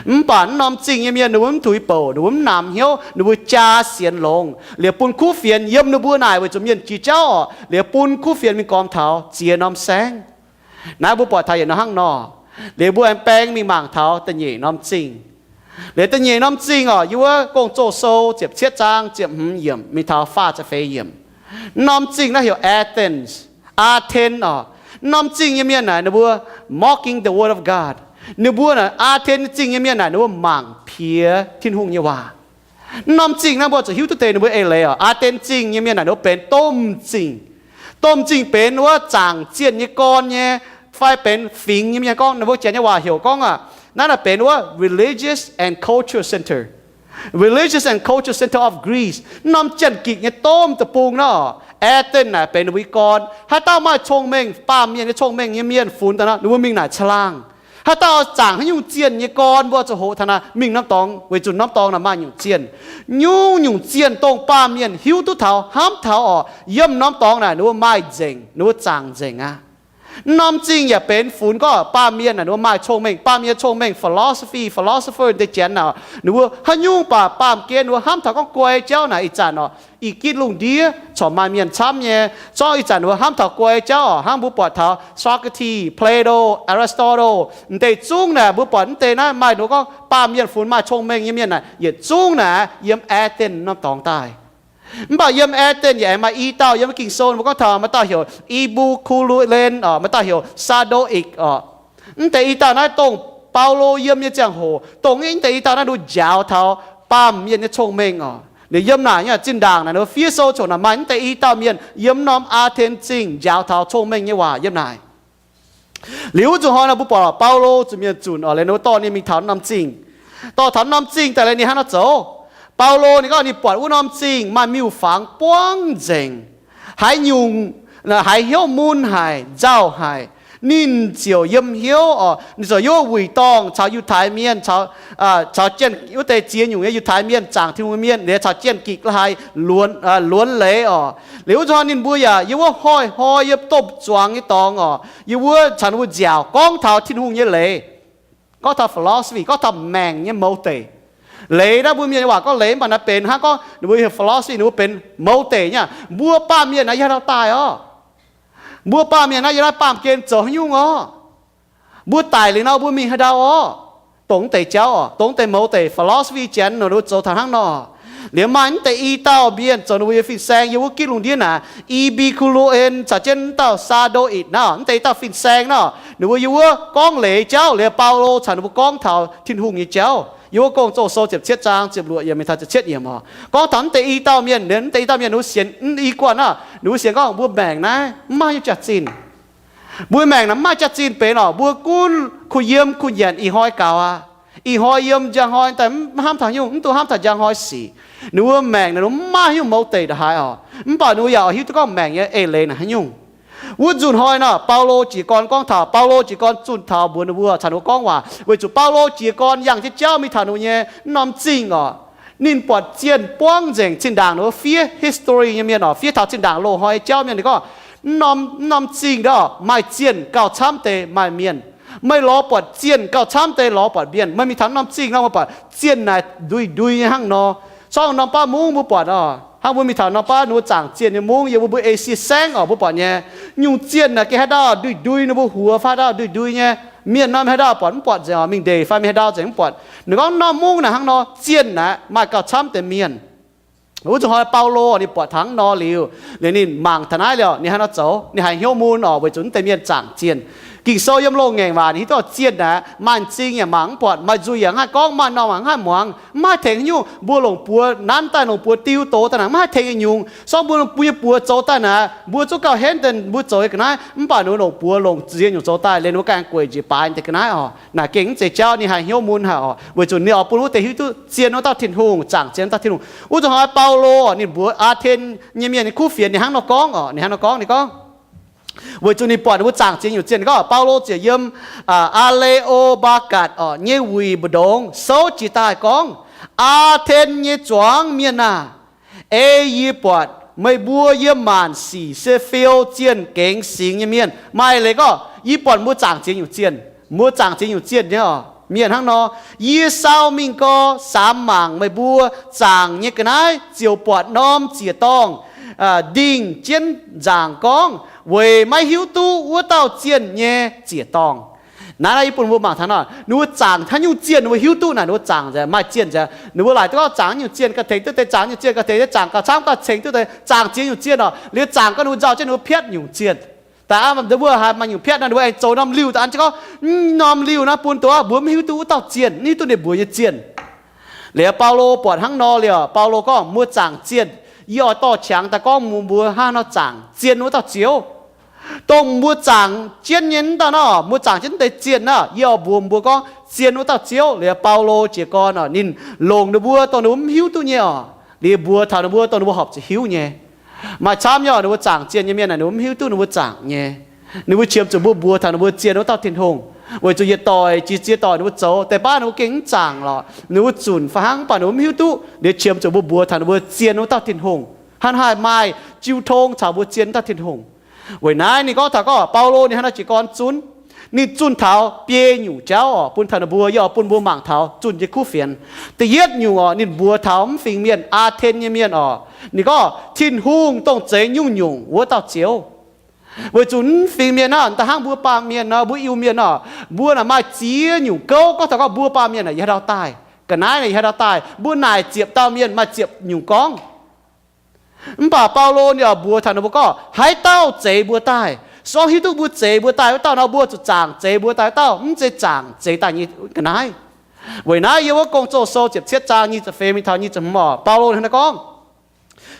Mv baac mv norm zingh nyei mienh ninh mbuo mv tuix bouc, ninh mbuo mv namx hnyouv, ninh mbuo jaa sienx longx, liuz bun kuv fienx yiem ninh mbuo naaic weic zuqc mienh jiex jauv oc, liuz bun kuv fienx mingh gormx taux ziex norm saengv. Naaiv mbuo buatc taux yietc norm hnangv nor. Liuz mbuo aengx baeng mingh mangc taux da'nyeic norm zingh. Liuz da'nyeic norm zingh oc, yiem wuov Gong-Zoh Sou ziepc cietv zaang ziepc hmz yiemc mingh taux faah ziepc feix yiemc. Mv norm zingh naaiv heuc Athens, Aa^ten oc. Mv norm zingh nyei mienh naaic ninh mbuo mocking the word of God. Ninh mbuo naaic Aa^ten zingh nyei mienh naaic ninh mbuo mangc piex Tin-Hungh nyei waac. Mv norm zingh naaiv mbuo zuqc hiuv duqv deix ninh mbuo eix leiz oc. Aa^ten zingh nyei mienh naaic ninh mbuo benx domh zingh. Domh zingh benx wuov zaangc zienh nyei gorn nyei, fai benx fingx nyei mienh gorngv, ninh mbuo Janx nyei waac heuc gorngv aqv, naaiv naaic benx wuov religious and cultural center. Religious and cultural center of Greece. Mv norm janx-gikc nyei domh deic-bung nor, Athens naaic benx ninh mbuo nyei gorn. Haaix dauh maaih cong-mengh, baamh mienh nyei cong-mengh nyei mienh funx daaih nor, ninh mbuo mingh naaic caangh laangh. Haaix dauh zaangc haaix nyungc zienh nyei gorn, mbuo zuqc hoqc taux naaiv mingh norm dorngx, weic zuqc norm dorngx naaic maaih nyungc zienh. Nyungc-nyungc zienh dongh baamh mienh hiuv duqv taux, hnamv taux orqc, yiem norm dorngx naaic ninh mbuo maaih nzengc, ninh mbuo zaangc nzengc aqv. Norm zingh yaac benx funx gorngv baamh mienh naaic ninh mbuo maaih cong-mengh. Baamh mienh cong-mengh, philosophy, philosopher deix janx naaic, ninh mbuo haaix nyungc baac baamh gen ninh mbuo hnamv taux gorngv guai jauv naaic ih zanc orqc, ih gitv lungh ndiev corc maaih mienh camv nyei. Zorngv ih zanc ninh mbuo hnamv taux guai jauv orqc, hnangv mbuo buatc taux Socrates, Plato, Aristotle, m'deix zungv naaic mbuo buatc m'deix naaiv maaih ninh mbuo gorngv baamh mienh funx maaih cong-mengh nyei mienh naaic yietc zungv naaic yiem Athens norm dorngx daaih. Mv baac yiem Athens yaac aengx maaih i dauh yiem Ging-Sou ninh mbuo gorngv taux maaih dauh heuc Epicurus orqc, maaih dauh heuc Stoic orqc. Mv deix i dauh naaiv dongh Baulo yiem nyei ziangh hoc, dongh mv deix i dauh naaiv ninh njaaux taux baamh mienh nyei cong-mengh orqc. Liuz yiem naaic nyei zinh ndaangc naaic ninh mbuo fiev sou ziouc naaic maaih mv deix i dauh mienh yiem norm Athens zingh njaaux taux cong-mengh nyei waac yiem naaic. Liuz wuov zuqc hnoi nor mbuo buatc Baulo zuqc mienh zunc orqc, liuz ninh mbuo dorh ninh mingh taux norm zingh. Dorh taux norm zingh daaih liuz ninh hnangv nor zoux. Baulo ninh gorngv ninh buatc wuov norm zingh maaih miuc-fangx buangv nzengc. Haaix nyungc, haiz hnyouv mun haic, nzauh haic, ninh ziouc yiem hnyouv orqc, ninh ziouc yiem wuic dorngh caux Yiutai Mienh, caux, caux jienv wuov deix ziex nyungc nyei Yiutai Mienh, zaangc Tin-Hungh mienh, liuz caux jienv gikc la'haaix luonx leiz orqc. Liuz wuov zuqc hnoi ninh mbuo yaac yiem wuov hnoi-hnoi yiem domh zuangx nyei dorngx orqc, yiem wuov caux ninh mbuo nziaauc gorngv taux Tin-Hungh nyei leiz, gorngv taux philosophy, gorngv taux maengc nyei mouz deic. Leiz naaiv mbuo mienh nyei waac gorngv leiz, mv baac naaiv benx hnangv gorngv ninh mbuo heuc philosophy, ninh mbuo benx mouz deic nyei. Mbuo baamh mienh naaiv yiem haaix dauh daaih orqc? Mbuo baamh mienh naaiv yiem naaiv baamh gen zoux haaix nyungc orqc? Mbuo daic liuz nor mbuo mingh haaix ndau orqc? Dongh mv deix jauv orqc, dongh mv deix mouz deic philosophy janx nor ninh mbuo zoux taux hnangv nor. Liuz maaih mv deix i dauh mienh zoux ninh mbuo nyei fin-saeng yiem wuov gitv lungh ndiev naaic, Epicurus caux jienv mv dauh Stoic naaic, mv deix i dauh fin-saeng naaic, ninh mbuo yiem wuov gorngv leiz jauv. Liuz Baulo caux ninh mbuo gorngv taux Tin-Hungh nyei jauv yiem wuov Gong-Zoh sou ziepc cietv zaang ziepc luoqc yiemc mingh taux ziepc cietv yiemc orqc. Gorngv taux mv deix i dauh mienh, mv deix i dauh mienh ninh mbuo sienx mv i guanh naaic, ninh mbuo sienx gorngv mbuo maengc naaiv mv maaih nyungc jaax-zinh. Mbuo maengc naaiv mv maaih jaax-zinh benx orqc. Mbuo gunv kuh yiem kuh nyanc ih hnoi gaux aqv. Ih hnoi yiem njang hnoi daaih mv hnamv taux nyungc, mv dungx hnamv taux njang hnoi sic. Ninh mbuo maengc naaic ninh mbuo mv maaih nyungc mouz deic ndongc haaix orqc. Mv baac ninh mbuo yaac oix hiuv duqv gorngv maengc nyei eix leiz naaic haaix nyungc. Wuov nzunc hnoi nor, Baulo jiez gorn gorngv taux, Baulo jiez gorn zunh taux mbuox ninh mbuo, caux ninh mbuo gorngv waac, weic zuqc Baulo jiez gorn yangh jienv jauv mingh taux ninh mbuo nyei norm zingh orqc, ninh buatc zienh buangv nzengc. Zinh ndaangc ninh mbuo fiev history nyei mienh orqc, fiev taux zinh ndaangc loz-hnoi jauv mienh, ninh gorngv, mv norm zingh ndorqc maaih zienh gauh camv deix maaih mienh. Meih lorz buatc zienh gauh camv deix lorz buatc mienh. Meih mingh taux norm zingh nor, meih buatc zienh naaic ndui-ndui nyei hnangv nor. Corc norm baav mungv mbuo buatc orqc, hnangv mbuo mingh taux norm baav ninh mbuo zaangc zienh nyei mungv yiem mbuo, mbuo Esie Saengv orqc, mbuo buatc nyei, nyungc zienh naaic gengh haaix dauh ndui-ndui, ninh mbuo huox fai haaix dauh ndui-ndui nyei. Mienh norm haaix dauh buatc mv buatc nzengc orqc, mingh ndeic fai mingh haaix dauh nzengc mv buatc. Ninh gorngv norm mungv naaic hnangv nor, zienh naaic maaih gauh camv deix mienh. Wuov zuqc hnoi Baulo ninh buatc hnangv nor liuz, liuz ninh mangc taux naaiv liuz ninh haaix nor zoux? Ninh haiz hnyouv mun orqc, weic zuqc mv deix mienh zaangc zienh. Ging-Sou yiem loz-ngaengc waac ninh hiuv duqv zienh naaic maaih m'zing yaac mangc mv buatc, maaih nzuih yaac mv haih gorngv, maaih norm yaac mv haih muangx, mv haih tengx haaix nyungc. Mbuo longc buoz nanv daaih, longc buoz diu doz daaih naaic mv haih tengx nyungc. Sorng mbuo, mbuo nyei buoz zoux daaih naaic, mbuo zungv gauh henv deix mbuo zoux nyei ga'naaiv, mv baac ninh mbuo longc buoz longc ziex nyungc zoux daaih, liuz ninh mbuo ganh gueic njiec baaix deix ga'naaiv orqc. Naaic gengh mv zeiz jauv. Ninh haiz hnyouv mun haic orqc, weic zuqc ninh oix bun wuov deix hiuv duqv zien wuov dauh Tin-Hungh, zaangc zien dauh Tin-Hungh. Wuov zuqc hnoi Baulo ninh mbuox Athen nyei mienh nyei kuv fienx ninh hnangv nor gorngv orqc, ninh hnangv nor gorngv, ninh gorngv, weic zuqc ninh buatc ninh mbuo zaangc zien nyungc zienh. Ninh gorngv Baulo ziouc yiem Aa^le^o^mbaa^gatc orqc nyei wuic mbu'ndongx souv jiez daaih gorngv, Athen nyei zuangx mienh aah! Ei yie buatc meih mbuo yiem maanc sic se fiou zienh gengx singx nyei mienh. Maaih leiz gorngv yie buatc mbuo zaangc ziex nyungc zienh, mbuo zaangc ziex nyungc zienh nyei orqc, mienh hnangv nor. Yie sau mingh gau, samx mangc meih mbuo zaangc nyei ga'naaiv ziouc buatc norm ziec-dorngh ndingh jienv nzaangc gorngv, weic maiv hiuv duqv wuov dauh zienh nyei ziec-dorngh. Naaiv naaiv yie bun mbuo mangc taux nor, ninh mbuo zaangc haaix nyungc zienh ninh mbuo hiuv duqv naaic, ninh mbuo zaangc nzengc, maaih zienh nzengc. Ninh mbuo laaic duqv gorngv zaangc haaix nyungc zienh gauh tengx duqv deix, zaangc haaix nyungc zienh gauh tengx deix, zaangc gauh camv gauh tengx duqv deix, zaangc ziex nyungc zienh orqc. Liuz zaangc gau ninh mbuo nzauh jienv ninh mbuo piatv nyungc zienh. Daaih aav, mbuo haiz maaih nyungc piatv nor, ninh mbuo aengx zoux norm liuh daaih an jienv gorngv, norm liuh naaiv bun dongh mbuo mv hiuv duqv wuov dauh zienh, mv hiuv duqv ninh mbuox nyei zienh. Liuz Baulo buatc hnangv nor liuz, Baulo gorngv, mbuo zaangc zienh, yie oix dorh qangx daaih gorngv mbuox mbuo hnangv haaix nor zaangc zienh wuov dauh Ziouv. Dongh mbuo zaangc jienv nyei wuov dauh nor, mbuo zaangc jienv deix zienh nor, yie oix mbuox mbuo gorngv zien wuov dauh Ziouv. Liuz Baulo jiez gorn orqc, ninh longc ninh mbuo dongh ninh mbuo mv hiuv duqv nyei orqc, liuz mbuox taux ninh mbuo dongh ninh mbuo horpc zuqc hiuv nyei. Maaih camv nyei orqc, ninh mbuo zaangc zienh nyei mienh naaic ninh mbuo mv hiuv duqv ninh mbuo zaangc nyei. Ninh mbuo qiemx zuqc mbuo mbuox taux ninh mbuo zien wuov dauh Tin-Hungh. Weic zuqc yietc doic jiex ziex doic ninh mbuo zoux, deix baav ninh mbuo gengh mv zaangc lorqc. Ninh mbuo zunc fai hnangv, mv baac ninh mbuo mv hiuv duqv. Liuz qiemx zuqc mbuo mbuox taux ninh mbuo zien wuov dauh Tin-Hungh, hnangv haaix maaih jiu tong caux mbuo zien wuov dauh Tin-Hungh. Weic naaiv ninh gorngv taux gorngv Baulo ninh hnangv naaiv jiez gorn zunv, ninh zunh taux biei nyungc jauv oc bun taux ninh mbuo, yie oix bun mbuo mangc taux zunh jienv kuv fienx. Da'yietv nyungc oc, ninh mbuox taux mv fingx mienh, Aa^ten nyei mienh oc. Ninh gorngv Tin-Hungh dongh zeix nyungc-nyungc wuov dauh Ziouv. Weic zuqc mv fingx mienh naaiv, da'hnangv mbuo baamh mienh nor, mbuo Iu-Mienh oc, mbuo naaic maaih ziex nyungc gouv gorngv taux gorngv mbuo baamh mienh naaic yie haaix ndau daaih. Ga'naaiv naaic yie haaix ndau daaih, mbuo naaic ziepc dauh mienh maaih ziepc nyungc gorngv. Mv baac Baulo ninh oix mbuox taux ninh mbuo gorngv haaix dauh zeix mbuo daaih. Se gorngv hiuv duqv mbuo zeix mbuo daaih wuov dauh nor, mbuo zuqc zaangc zeix mbuo daaih wuov dauh, mv zeiz zaangc zeix daaih nyei ga'naaiv. Weic naaiv yiem wuov Gong-Zoh sou ziepc cietv zaang nyic ziepc feix mingh taux nyic ziepc hmz oc, Baulo hnangv naaiv gorngv,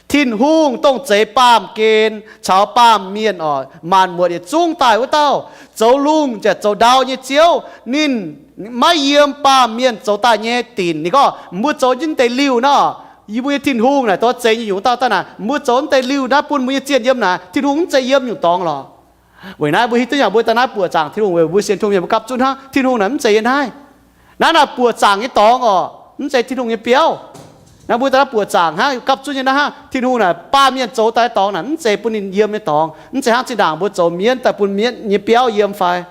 Tin-Hungh dongh zeix baamh gen caux baamh mienh oc, maanc muotc yietc zungv daaih wuov dauh, zoux lungh yaac zoux ndau nyei Ziouv. Ninh maiv yiem baamh mienh zoux daaih nyei dinc. Ninh gorngv mbuo zoux jienv deix liuh nor, yie mbuo nyei Tin-Hungh naaic, dongh zeix nyungc-nyungc dauh daaih naaic, mbuo zoux deix liuh naaiv bun mbuo nyei zienh yiem naaic, Tin-Hungh mv zeiz yiem nyungc dorngx lorqc. Weic naaiv mbuo hiuv duqv yaac mbuo daaih naaiv buoqc zaangc Tin-Hungh, weic mbuo sienx Tin-Hungh mienh mbuo gapv zunv hnangv, Tin-Hungh naaic mv zeiz yiem naaiv. Naaiv naaic buoqc zaangc nyei dorngx oc, mv zeiz Tin-Hungh nyei biauv. Naaiv mbuo daaih naaiv buoqc zaangc hnangv, gapv zunv nyei naaiv hnangv, Tin-Hungh naaic baamh mienh zoux daaih dorngx naaic mv zeiz bun ninh yiem nyei dorngx, mv zeiz hnangv zinh ndaangc mbuo zoux mienv daaih bun mienv nyei biauv yiem fai.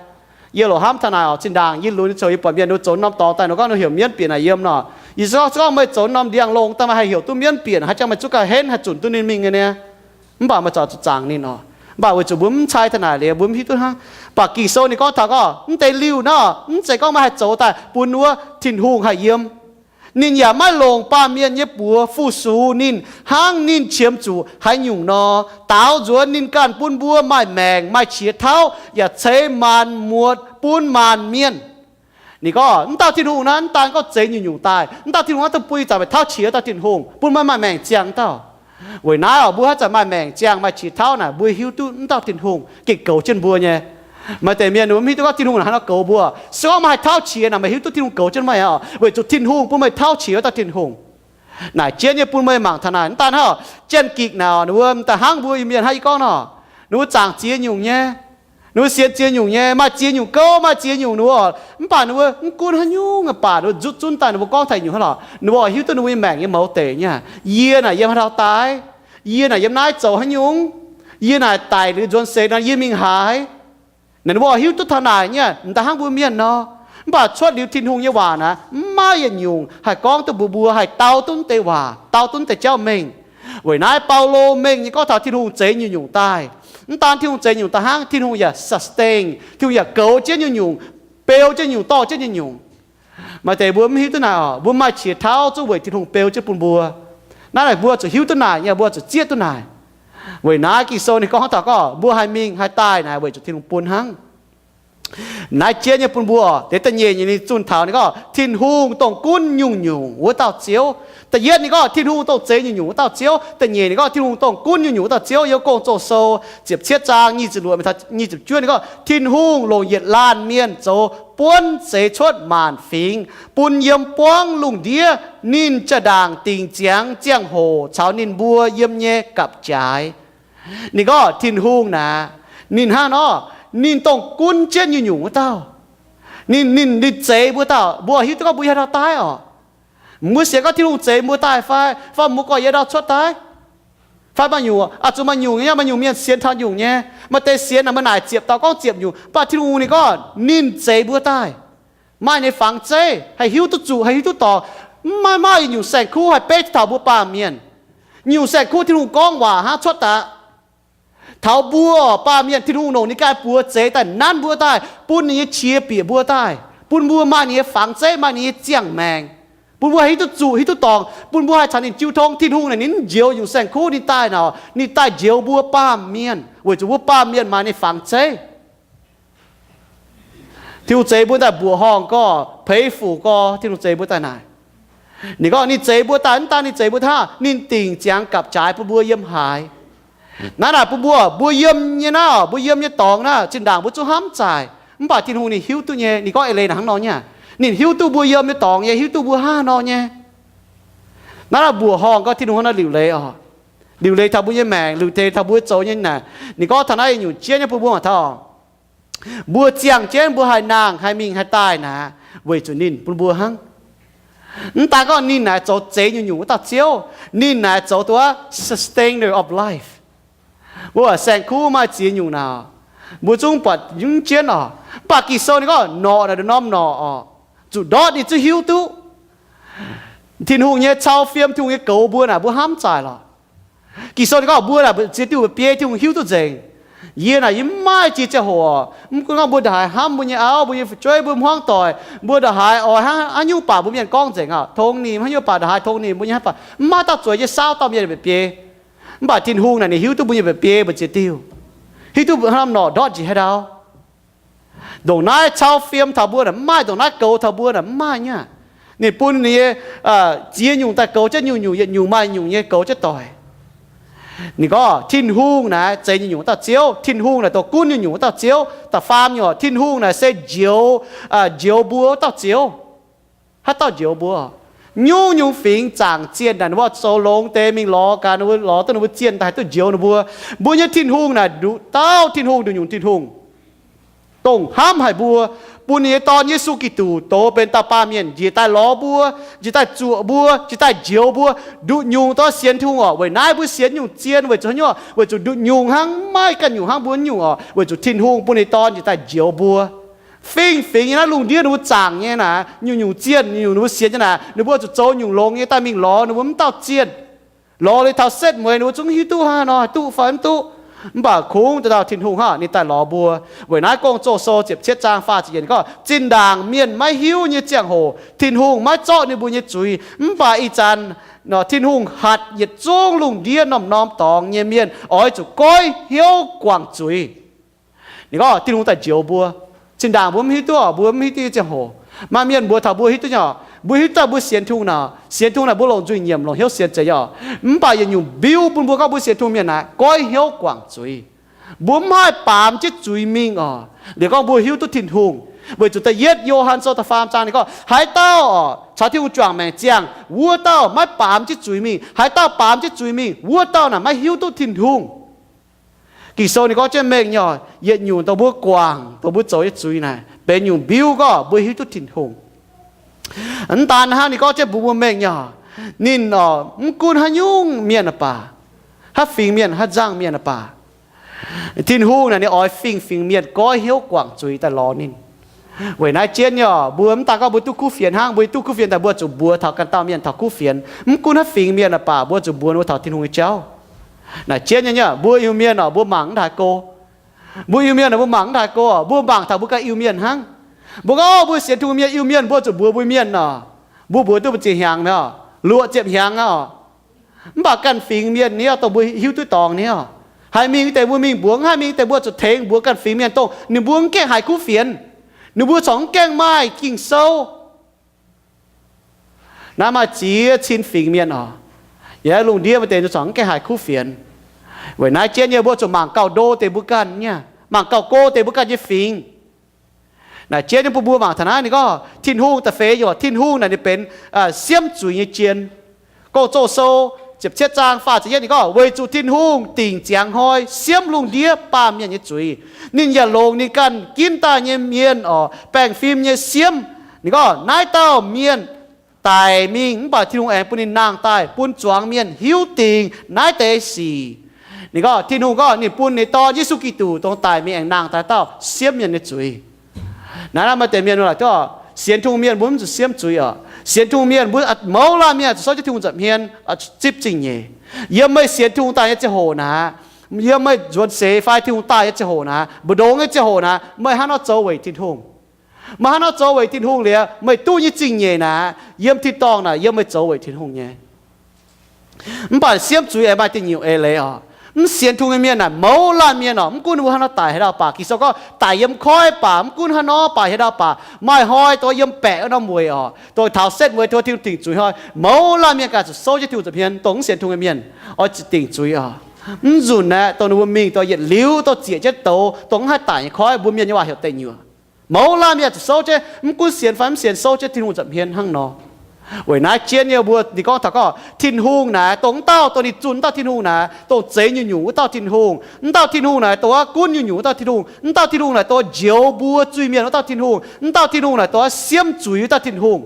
Yie loc hnamv taux naaic oc, zinh ndaangc yie lunx nyei ziouc yie buatc mienh ninh zoux norm dorngx daaih, ninh gorngv ninh heuc mienv bieqc naaic yiem nor. Yie se gorngv, se gorngv meih zoux norm ndiangx-longh daaih, meih haih heuc duqv mienv bieqc, haaix jangx meih zuqc gauh henv haih zunc duqv ninh mingh nyei niaa. Mv baac meih zuqc zuqc zaangc ninh oc. Mv baac weic zuqc mbuo mv cai taux naaic liuz, mbuo mv hiuv duqv hnangv. Mv baac Ging-Sou ninh gorngv taux gorngv mv deix liuh nor, mv zeiz gorngv meih haih zoux daaih bun wuov Tin-Hungh haih yiem. Ninh yaac maiv longc baamh mienh nyei buoz fu-sux ninh hnangv ninh qiemx zuqc haaix nyungc nor, daaux nzuonx ninh ganh bun mbuo maaih maengc, maaih qiex tauv, yaac ceix maanc muotc bun maanc mienh. Ninh gorngv mv dauh Tin-Hungh naaiv mv daan gorngv zeix nyungc-nyungc daaih. Mv dauh Tin-Hungh naaiv dongh bun ih zanc meih tauv qiex dauh Tin-Hungh, bun meih maaih maengc ziangh dauh. Weic naaiv oc, mbuo haaix zanc maaih maengc ziangh, maaih qiex tauv naaic, mbuo hiuv duqv mv dauh Tin-Hungh gengh goux jienv mbuo nyei. Maaih deix mienh ninh mbuo mv hiuv duqv gorngv Tin-Hungh naaic haaix nor goux mbuo. Se gorngv meih haih tauv qiex naaic, meih hiuv duqv Tin-Hungh goux jienv meih oc, weic zuqc Tin-Hungh bun meih tauv qiex wuov dauh Tin-Hungh. Naaic jienv nyei bun meih mangc taux naaic, mv daan hnangv oc, Janx-Gikc naaic oc, ninh mbuo da'hnangv mbuo Iu-Mienh hnangv yie gorngv nor, ninh mbuo zaangc ziex nyungc nyei. Ninh mbuo sienx ziex nyungc nyei, maaih ziex nyungc gouv, maaih ziex nyungc ninh mbuo oc. Mv baac ninh mbuo mv gunv haaix nyungc, mv baac ninh mbuo nzutv zunv daaih ninh mbuo gorngv taux nyungc hnangv lorqc, ninh mbuo oix hiuv duqv ninh mbuo nyei maengc nyei mouz deic nyei. Yie naaic yiem haaix dauh daaih? Yie naaic yiem naaiv zoux haaix nyungc? Yie naaic daic liuz nzuonx seix nor yie mingh haaix? Naaic ninh mbuo oix hiuv duqv taux naaic nyei, m'daaih hnangv mbuo mienh nor. Mv baac cuotv liuz Tin-Hungh nyei waac naaic, mv maaih yietc nyungc haih gorngv duqv mbuox mbuo haih dau duqv deix waac, dau duqv deix jauv mengh. Weic naaiv Baulo mengh nyei gorngv taux Tin-Hungh zeix nyungc-nyungc daaih. Mv daan Tin-Hungh zeix nyungc daaih hnangv, Tin-Hungh yaac sustain, Tin-Hungh yaac goux jienv nyungc-nyungc, beu jienv nyungc, dorh jienv nyungc-nyungc. Maaih deix mbuo mv hiuv duqv naaic oc, mbuo maaih qiex tauv zungv weic Tin-Hungh beu jienv bun mbuo. Naaiv naaic mbuo zuqc hiuv duqv naaic nyei, mbuo zuqc zieqv duqv naaic. Weic naaiv Ging-Sou ninh gorngv taux gorngv mbuo haih mingh haih daaih naaic weic zuqc Tin-Hungh bun hnangv. Naaiv jienv nyei bun mbuo, deix da'nyeic nyungc ninh zunh taux ninh gorngv Tin-Hungh dongh gunv nyungc-nyungc wuov dauh Ziouv. Da'yietv ninh gorngv Tin-Hungh dongh zeix nyungc-nyungc wuov dauh Ziouv. Da'nyeic ninh gorngv Tin-Hungh dongh gunv nyungc-nyungc wuov dauh Ziouv. Yiem Gong-Zoh Sou ziepc cietv zaang nyic ziepc luoqc mingh taux nyic ziepc juov ninh gorngv Tin-Hungh longc yietc laanh mienh zoux buonv zeix cuotv maanc fingx, bun yiem buangv lungh ndiev. Ninh jaa-ndaangc dingc ziangx ziangh hoc caux ninh mbuo yiem nyei gapv-jaaix. Ninh gorngv Tin-Hungh naaic, ninh hnangv nor, ninh dongh gunv jienv nyungc-nyungc wuov dauh. Ninh, ninh, ninh zeix mbuo dauh, mbuo hiuv duqv gorngv mbuo yiem haaix dauh daaih oc. Mbuo sienx gorngv Tin-Hungh zeix mbuo daaih fai, fai mbuo gorngv yiem ndau cuotv daaih, fai maaih nyungc, aa, zuqc maaih nyungc nyei, maaih nyungc mienh sienx taux nyungc nyei. Maaih deix sienx naaic, meih naaic ziepc dauh gorngv ziepc nyungc, mv baac Tin-Hungh ninh gorngv ninh zeix mbuo daaih, maaih ninh nyei fangx zeiv, haih hiuv duqv zuqc, haih hiuv duqv dorngc. Mv maaih, maaih nyungc saeng-kuv haih beiv taux mbuo baamh mienh. Nyungc saeng-kuv Tin-Hungh gorngv waac hnangv cuotv daaih, taux mbuo baamh mienh, Tin-Hungh longc ninh ganh buoz zeix daaih nanv mbuo daaih, bun ninh nyei qiex bieqc mbuo daaih, bun mbuo maaih ninh nyei fangx zeiv, maaih ninh nyei ziangh maengc, bun mbuo haih hiuv duqv zuqc, hiuv duqv dorngc, bun mbuo haih caux ninh jiu tong. Tin-Hungh naaic ninh mv njoux nyungc saeng-kuv ninh daaih nor, ninh daaih njoux mbuo baamh mienh weic zuqc mbuo baamh mienh maaih ninh fangx zeiv. Tin-Hungh zeix mbuo daaih mbuoqc horngh gorx, peix fuc gorx, Tin-Hungh zeix mbuo daaih naaic. Ninh gorngv ninh zeix mbuo daaih, mv daan ninh zeix mbuo hnangv, ninh dingc ziangx gapv-jaaix bun mbuo yiem haaix. Naaiv naaic bun mbuo, mbuo yiem nyei naaiv, mbuo yiem nyei dorngx naaiv, zinh ndaangc mbuo zungv hnamv zaaic. Mv baac Tin-Hungh ninh hiuv duqv nyei. Ninh gorngv eix leiz naaic hnangv nor nyei. Ninh hiuv duqv mbuo yiem nyei dorngx nyei, hiuv duqv mbuo hnangv haaix nor nyei. Naaiv naaic mbuoqc horngh gorx, Tin-Hungh hnangv naaiv liuc leiz oc. Liuc leiz taux mbuo nyei maengc, liuc leiz taux mbuo zoux nyei naaic. Ninh gorngv taux naaiv nyungc jienv nyei bun mbuo mangc taux. Mbuo ziangh jienv mbuo haih nangh, haih mingh, haih daaih naaic, weic zuqc ninh bun mbuo hnangv. Mv daan gorngv ninh naaic zoux zeix nyungc-nyungc wuov dauh Ziouv, ninh naaic zoux duqv sustainer of life. Mbuo saeng-kuv maaih ziex nyungc naaic, mbuo zungv buatc nyungc jienv oc. Mv baac Ging-Sou ninh gorngv norqc naaic nduqc norm norqc oc, zuqc ndortv ninh zungv hiuv duqv. Tin-Hungh nyei cau fiem, Tin-Hungh nyei goux mbuo naaic, mbuo hnamv zaaic lorqc. Ging-Sou ninh gorngv mbuo naaic ziex diuh mba'biei Tin-Hungh hiuv duqv nzengc. Yie naaic yie mv maaih jiex ziangh hoc, mv gunv gorngv mbuo ndongc haaix hnamv mbuo nyei auv, mbuo nyei fu'jueiv, mbuo hmuangv doic, mbuo ndongc haaix oix hnangv haaix nyungc baac mbuo mienh gorngv nzengc oc, tongx nimc haaix nyungc baac ndongc haaix tongx nimc mbuo nyei hnangv baac mv maaih dauh zueiz nyei saauv dauh mienh mba'biei. Mv baac Tin-Hungh naaic ninh hiuv duqv mbuo nyei mba'biei mbu'ziex diuh, hiuv duqv mbuo norqc ndortv njiec haaix ndau. Ndongc naaiv cau fiem taux mbuo naaic mv maaih, ndongc naaiv goux taux mbuo naaic mv maaih nyei. Ninh bun ninh nyei ziex nyungc daaih goux jienv nyungc-nyungc, yietc nyungc maaih nyungc nyei goux jienv doic. Ninh gorngv Tin-Hungh naaic zeix nyungc-nyungc wuov dauh Ziouv. Tin-Hungh naaic dongh gunv nyungc-nyungc wuov dauh Ziouv. Da'faam nyungc, Tin-Hungh naaic se njoux, njoux mbuo wuov dauh Ziouv. Haaix dauh njoux mbuo? Nyungc-nyungc fingx zaangc zienh naaic, ninh mbuo zoux longx deix mingh lorz gaax, ninh mbuo lorz duqv ninh mbuo zienh daaih haih duqv njoux ninh mbuo. Mbuo nyei Tin-Hungh naaic nduqc dauh Tin-Hungh, nduqc nyungc Tin-Hungh, dongh hnamv haic mbuo, bun ninh nyei Dorn Yesu Giduc dox benx dauh baamh mienh njiec daaih lorz mbuo, njiec daaih zuoqc mbuo, njiec daaih njoux mbuo. Nduqc nyungc dorh sienx Tin-Hungh oc. Weic naaiv mbuo sienx nyungc zien weic zuqc haaix nyungc? Weic zuqc nduqc nyungc hnangv, mv maaih ganh nyungc hnangv mbuo nyungc oc. Weic zuqc Tin-Hungh bun ninh Dorn njiec daaih njoux mbuo. Fingx-fingx nyei naaiv lungh ndiev ninh mbuo zaangc nyei naaic, nyungc-nyungc zienh, nyungc-nyungc ninh mbuo sienx nyei naaic, ninh mbuo zuqc zoux nyungc longx nyei daaih mingh lorz ninh mbuo mv dauh zienh. Lorz liuz taux setv mueiz ninh mbuo zungv hiuv duqv hnangv haaix nor, haih duqv fai mv duqv. Mv baac kungx dauh dauh Tin-Hungh hnangv, ninh daaih lorz mbuo. Weic naaiv Gong-Zoh sou ziepc cietv zaang faah ziepc yietc gorngv, zinh ndaangc mienh maiv hiuv nyei ziangh hoc, Tin-Hungh maiv zorqv ninh mbuo nyei zuiz. Mv baac ih zanc Tin-Hungh hatc yietc zungv lungh ndiev norm-norm dorngx nyei mienh oix zuqc goiv hnyouv guangc zuiz. Ninh gorngv Tin-Hungh daaih njoux mbuo. Zinh ndaangc mbuo mv hiuv duqv oc, mbuo mv hiuv duqv nyei ziangh hoc, maaih mienh mbuox taux mbuo hiuv duqv nyei oc, mbuo hiuv duqv daaih mbuo sienx Tin-Hungh naaic, sienx Tin-Hungh naaic mbuo longc nzuih nyiemc, longc hnyouv sienx zeiz nyei oc. Mv baac yietc nyungc mbiuv bun mbuo gorngv mbuo sienx Tin-Hungh mienh naaic goiv hnyouv guangc zuiz. Mbuo mv haih baamz jienv zuiz mingh oc. Liuz gorngv mbuo hiuv duqv Tin-Hungh, weic zuqc da'yietv Yo^han Sou da'faam zaang ninh gorngv, haaix dauh oc caux Tin-Hungh juangc maengc ziangh, wuov dauh maiv baamz jienv zuiz mingh. Haaix dauh baamz jienv zuiz mingh, wuov dauh naaic maiv hiuv duqv Tin-Hungh. Ging-Sou ninh gorngv jienv mengh nyei oc, yietc nyungc dongh mbuo guangc, dongh mbuo zoux nyei zuiz naaic benx nyungc mbiuv gorngv mbuo hiuv duqv Tin-Hungh. Mv daan hnangv, ninh gorngv jienv mbuox mbuo mengh nyei oc, ninh oc, mv gunv haaix nyungc mienh baac, haaix fingx mienh, haaix nzangc mienh baac, Tin-Hungh naaic ninh oix fingx-fingx mienh goiv hnyouv guangc zuiz daaih lorz ninh. Weic naaiv jienv nyei oc, mbuo mv daan gorngv mbuo duqv kuv fienx hnangv, mbuo duqv kuv fienx daaih mbuo zuqc mbuox taux ganh dauh mienh taux kuv fienx. Mv gunv haaix fingx mienh baac mbuo zuqc mbuox ninh mbuo taux Tin-Hungh nyei jauv. Naaic jienv nyei, mbuo Iu-Mienh oc, mbuo mangc mv haaix go. Mbuo Iu-Mienh oc, mbuo mangc mv haaix go oc, mbuo mangc taux mbuo ganh Iu-Mienh hnangv. Mbuo gorngv mbuo sienx Tin-Hungh mienh, Iu-Mienh mbuo zuqc mbuox mbuo mienh oc, mbuo mbuox duqv mbu'ziex hnyangx mi'aqv, luoqc ziepc hnyangx aqv oc. Mv baac ganh fingx mienh nyei dongh mbuo hiuv duqv dorngx nyei oc, haih mingh deix mbuo mingh mbuox, mv haih mingh deix mbuo zuqc tengx mbuox ganh fingx mienh dongh ninh mbuo mv gaengh haiz kuv fienx, ninh mbuo corc mv gaengh maaih Ging-Sou. Naaiv maaih ziex cin fingx mienh oc, yaac lungh ndiev maaih deix corc mv gaengh haiz kuv fienx. Weic naaiv jienv nyei mbuo zuqc mangc gauh ndo deix mbuo ganh nyei, mangc gauh go deix mbuo ganh nyei fingx. Naaic jienv nyei bun mbuo mangc taux naaiv ninh gorngv Tin-Hungh da'feix nyungc, Tin-Hungh naaic ninh benx siemv zuiz nyei jien. Gong-Zoh sou ziepc cietv zaang faah ziepc yietv ninh gorngv, weic zuqc Tin-Hungh dingc ziangx hnoi siemv lungh ndiev baamh mienh nyei zuiz. Ninh yaac longc ninh ganh ginv daaih nyei mienh oc, baengh fim nyei siemv. Ninh gorngv naaiv dauh mienh daic mingh mv baac Tin-Hungh aengx bun ninh nangh daaih bun zuangx mienh hiuv dingc naaiv deix sic. Ninh gorngv Tin-Hungh gorngv ninh bun ninh Dorn Yesu Giduc dongh daic mingh aengx nangh daaih dauh siemv mienh nyei zuiz. Naaiv maaih deix mienh laaix gorngv, sienx Tin-Hungh mienh mbuo mv zuqc siemv zuiz oc. Sienx Tin-Hungh mienh mbuo mouz laanh mienh zuqc souv jienv Tin-Hungh nza'hmien, zipv zingh nyeic. Yiem meih sienx Tin-Hungh daaih nyei ziangh hoc naaic, yiem meih nzuonx seix fai Tin-Hungh daaih nyei ziangh hoc naaic, mbu'ndongx nyei ziangh hoc naaic, meih hnangv nor zoux weic Tin-Hungh. Meih hnangv nor zoux weic Tin-Hungh liuz, meih duqv nyei zingh nyeic naaic, yiem tin-dorngh naaic yiem meih zoux weic Tin-Hungh nyei. Mv baac siemv zuiz aengx maaih da'nyeic eix leiz oc. Mv sienx Tin-Hungh nyei mienh naaic mouz laanh mienh oc, mv gunv ninh mbuo hnangv nor daic haaix dauh baac, Ging-Sou gorngv daic yiem koiv baac, mv gunv hnangv nor baac haaix dauh baac, maaih hnoi dongh yiem baeqc wuov norm weic oc, dongh taux setv mueiz tov Tin-Hungh dingc zuiz hnoi, mouz laanh mienh ganh zuqc souv jienv Tin-Hungh nza'hmien dongh mv sienx Tin-Hungh nyei mienh oix zuqc dingc zuiz oc. Mv nzunc aeqv, dongh ninh mbuo mingh dongh yietc liuz dongh zieqc jienv douz dongh mv haih daic nyei koiv, mbuo mienh nyei waac heuc da'nyeic. Mouz laanh mienh zuqc souv jienv, mv gunv sienx fai mv sienx, souv jienv Tin-Hungh nza'hmien hnangv nor. Weic naaiv jienv nyei mbuo ninh gorngv taux gorngv Tin-Hungh naaic dongh wuov dauh, dongh ninh zunh wuov dauh Tin-Hungh naaic, dongh zeix nyungc-nyungc wuov dauh Tin-Hungh. Wuov dauh Tin-Hungh naaic dongh wuov gunv nyungc-nyungc wuov dauh Tin-Hungh. Wuov dauh Tin-Hungh naaic dongh njoux mbuo zuiz-mienh wuov dauh Tin-Hungh. Wuov dauh Tin-Hungh naaic dongh siemv zuiz wuov dauh Tin-Hungh.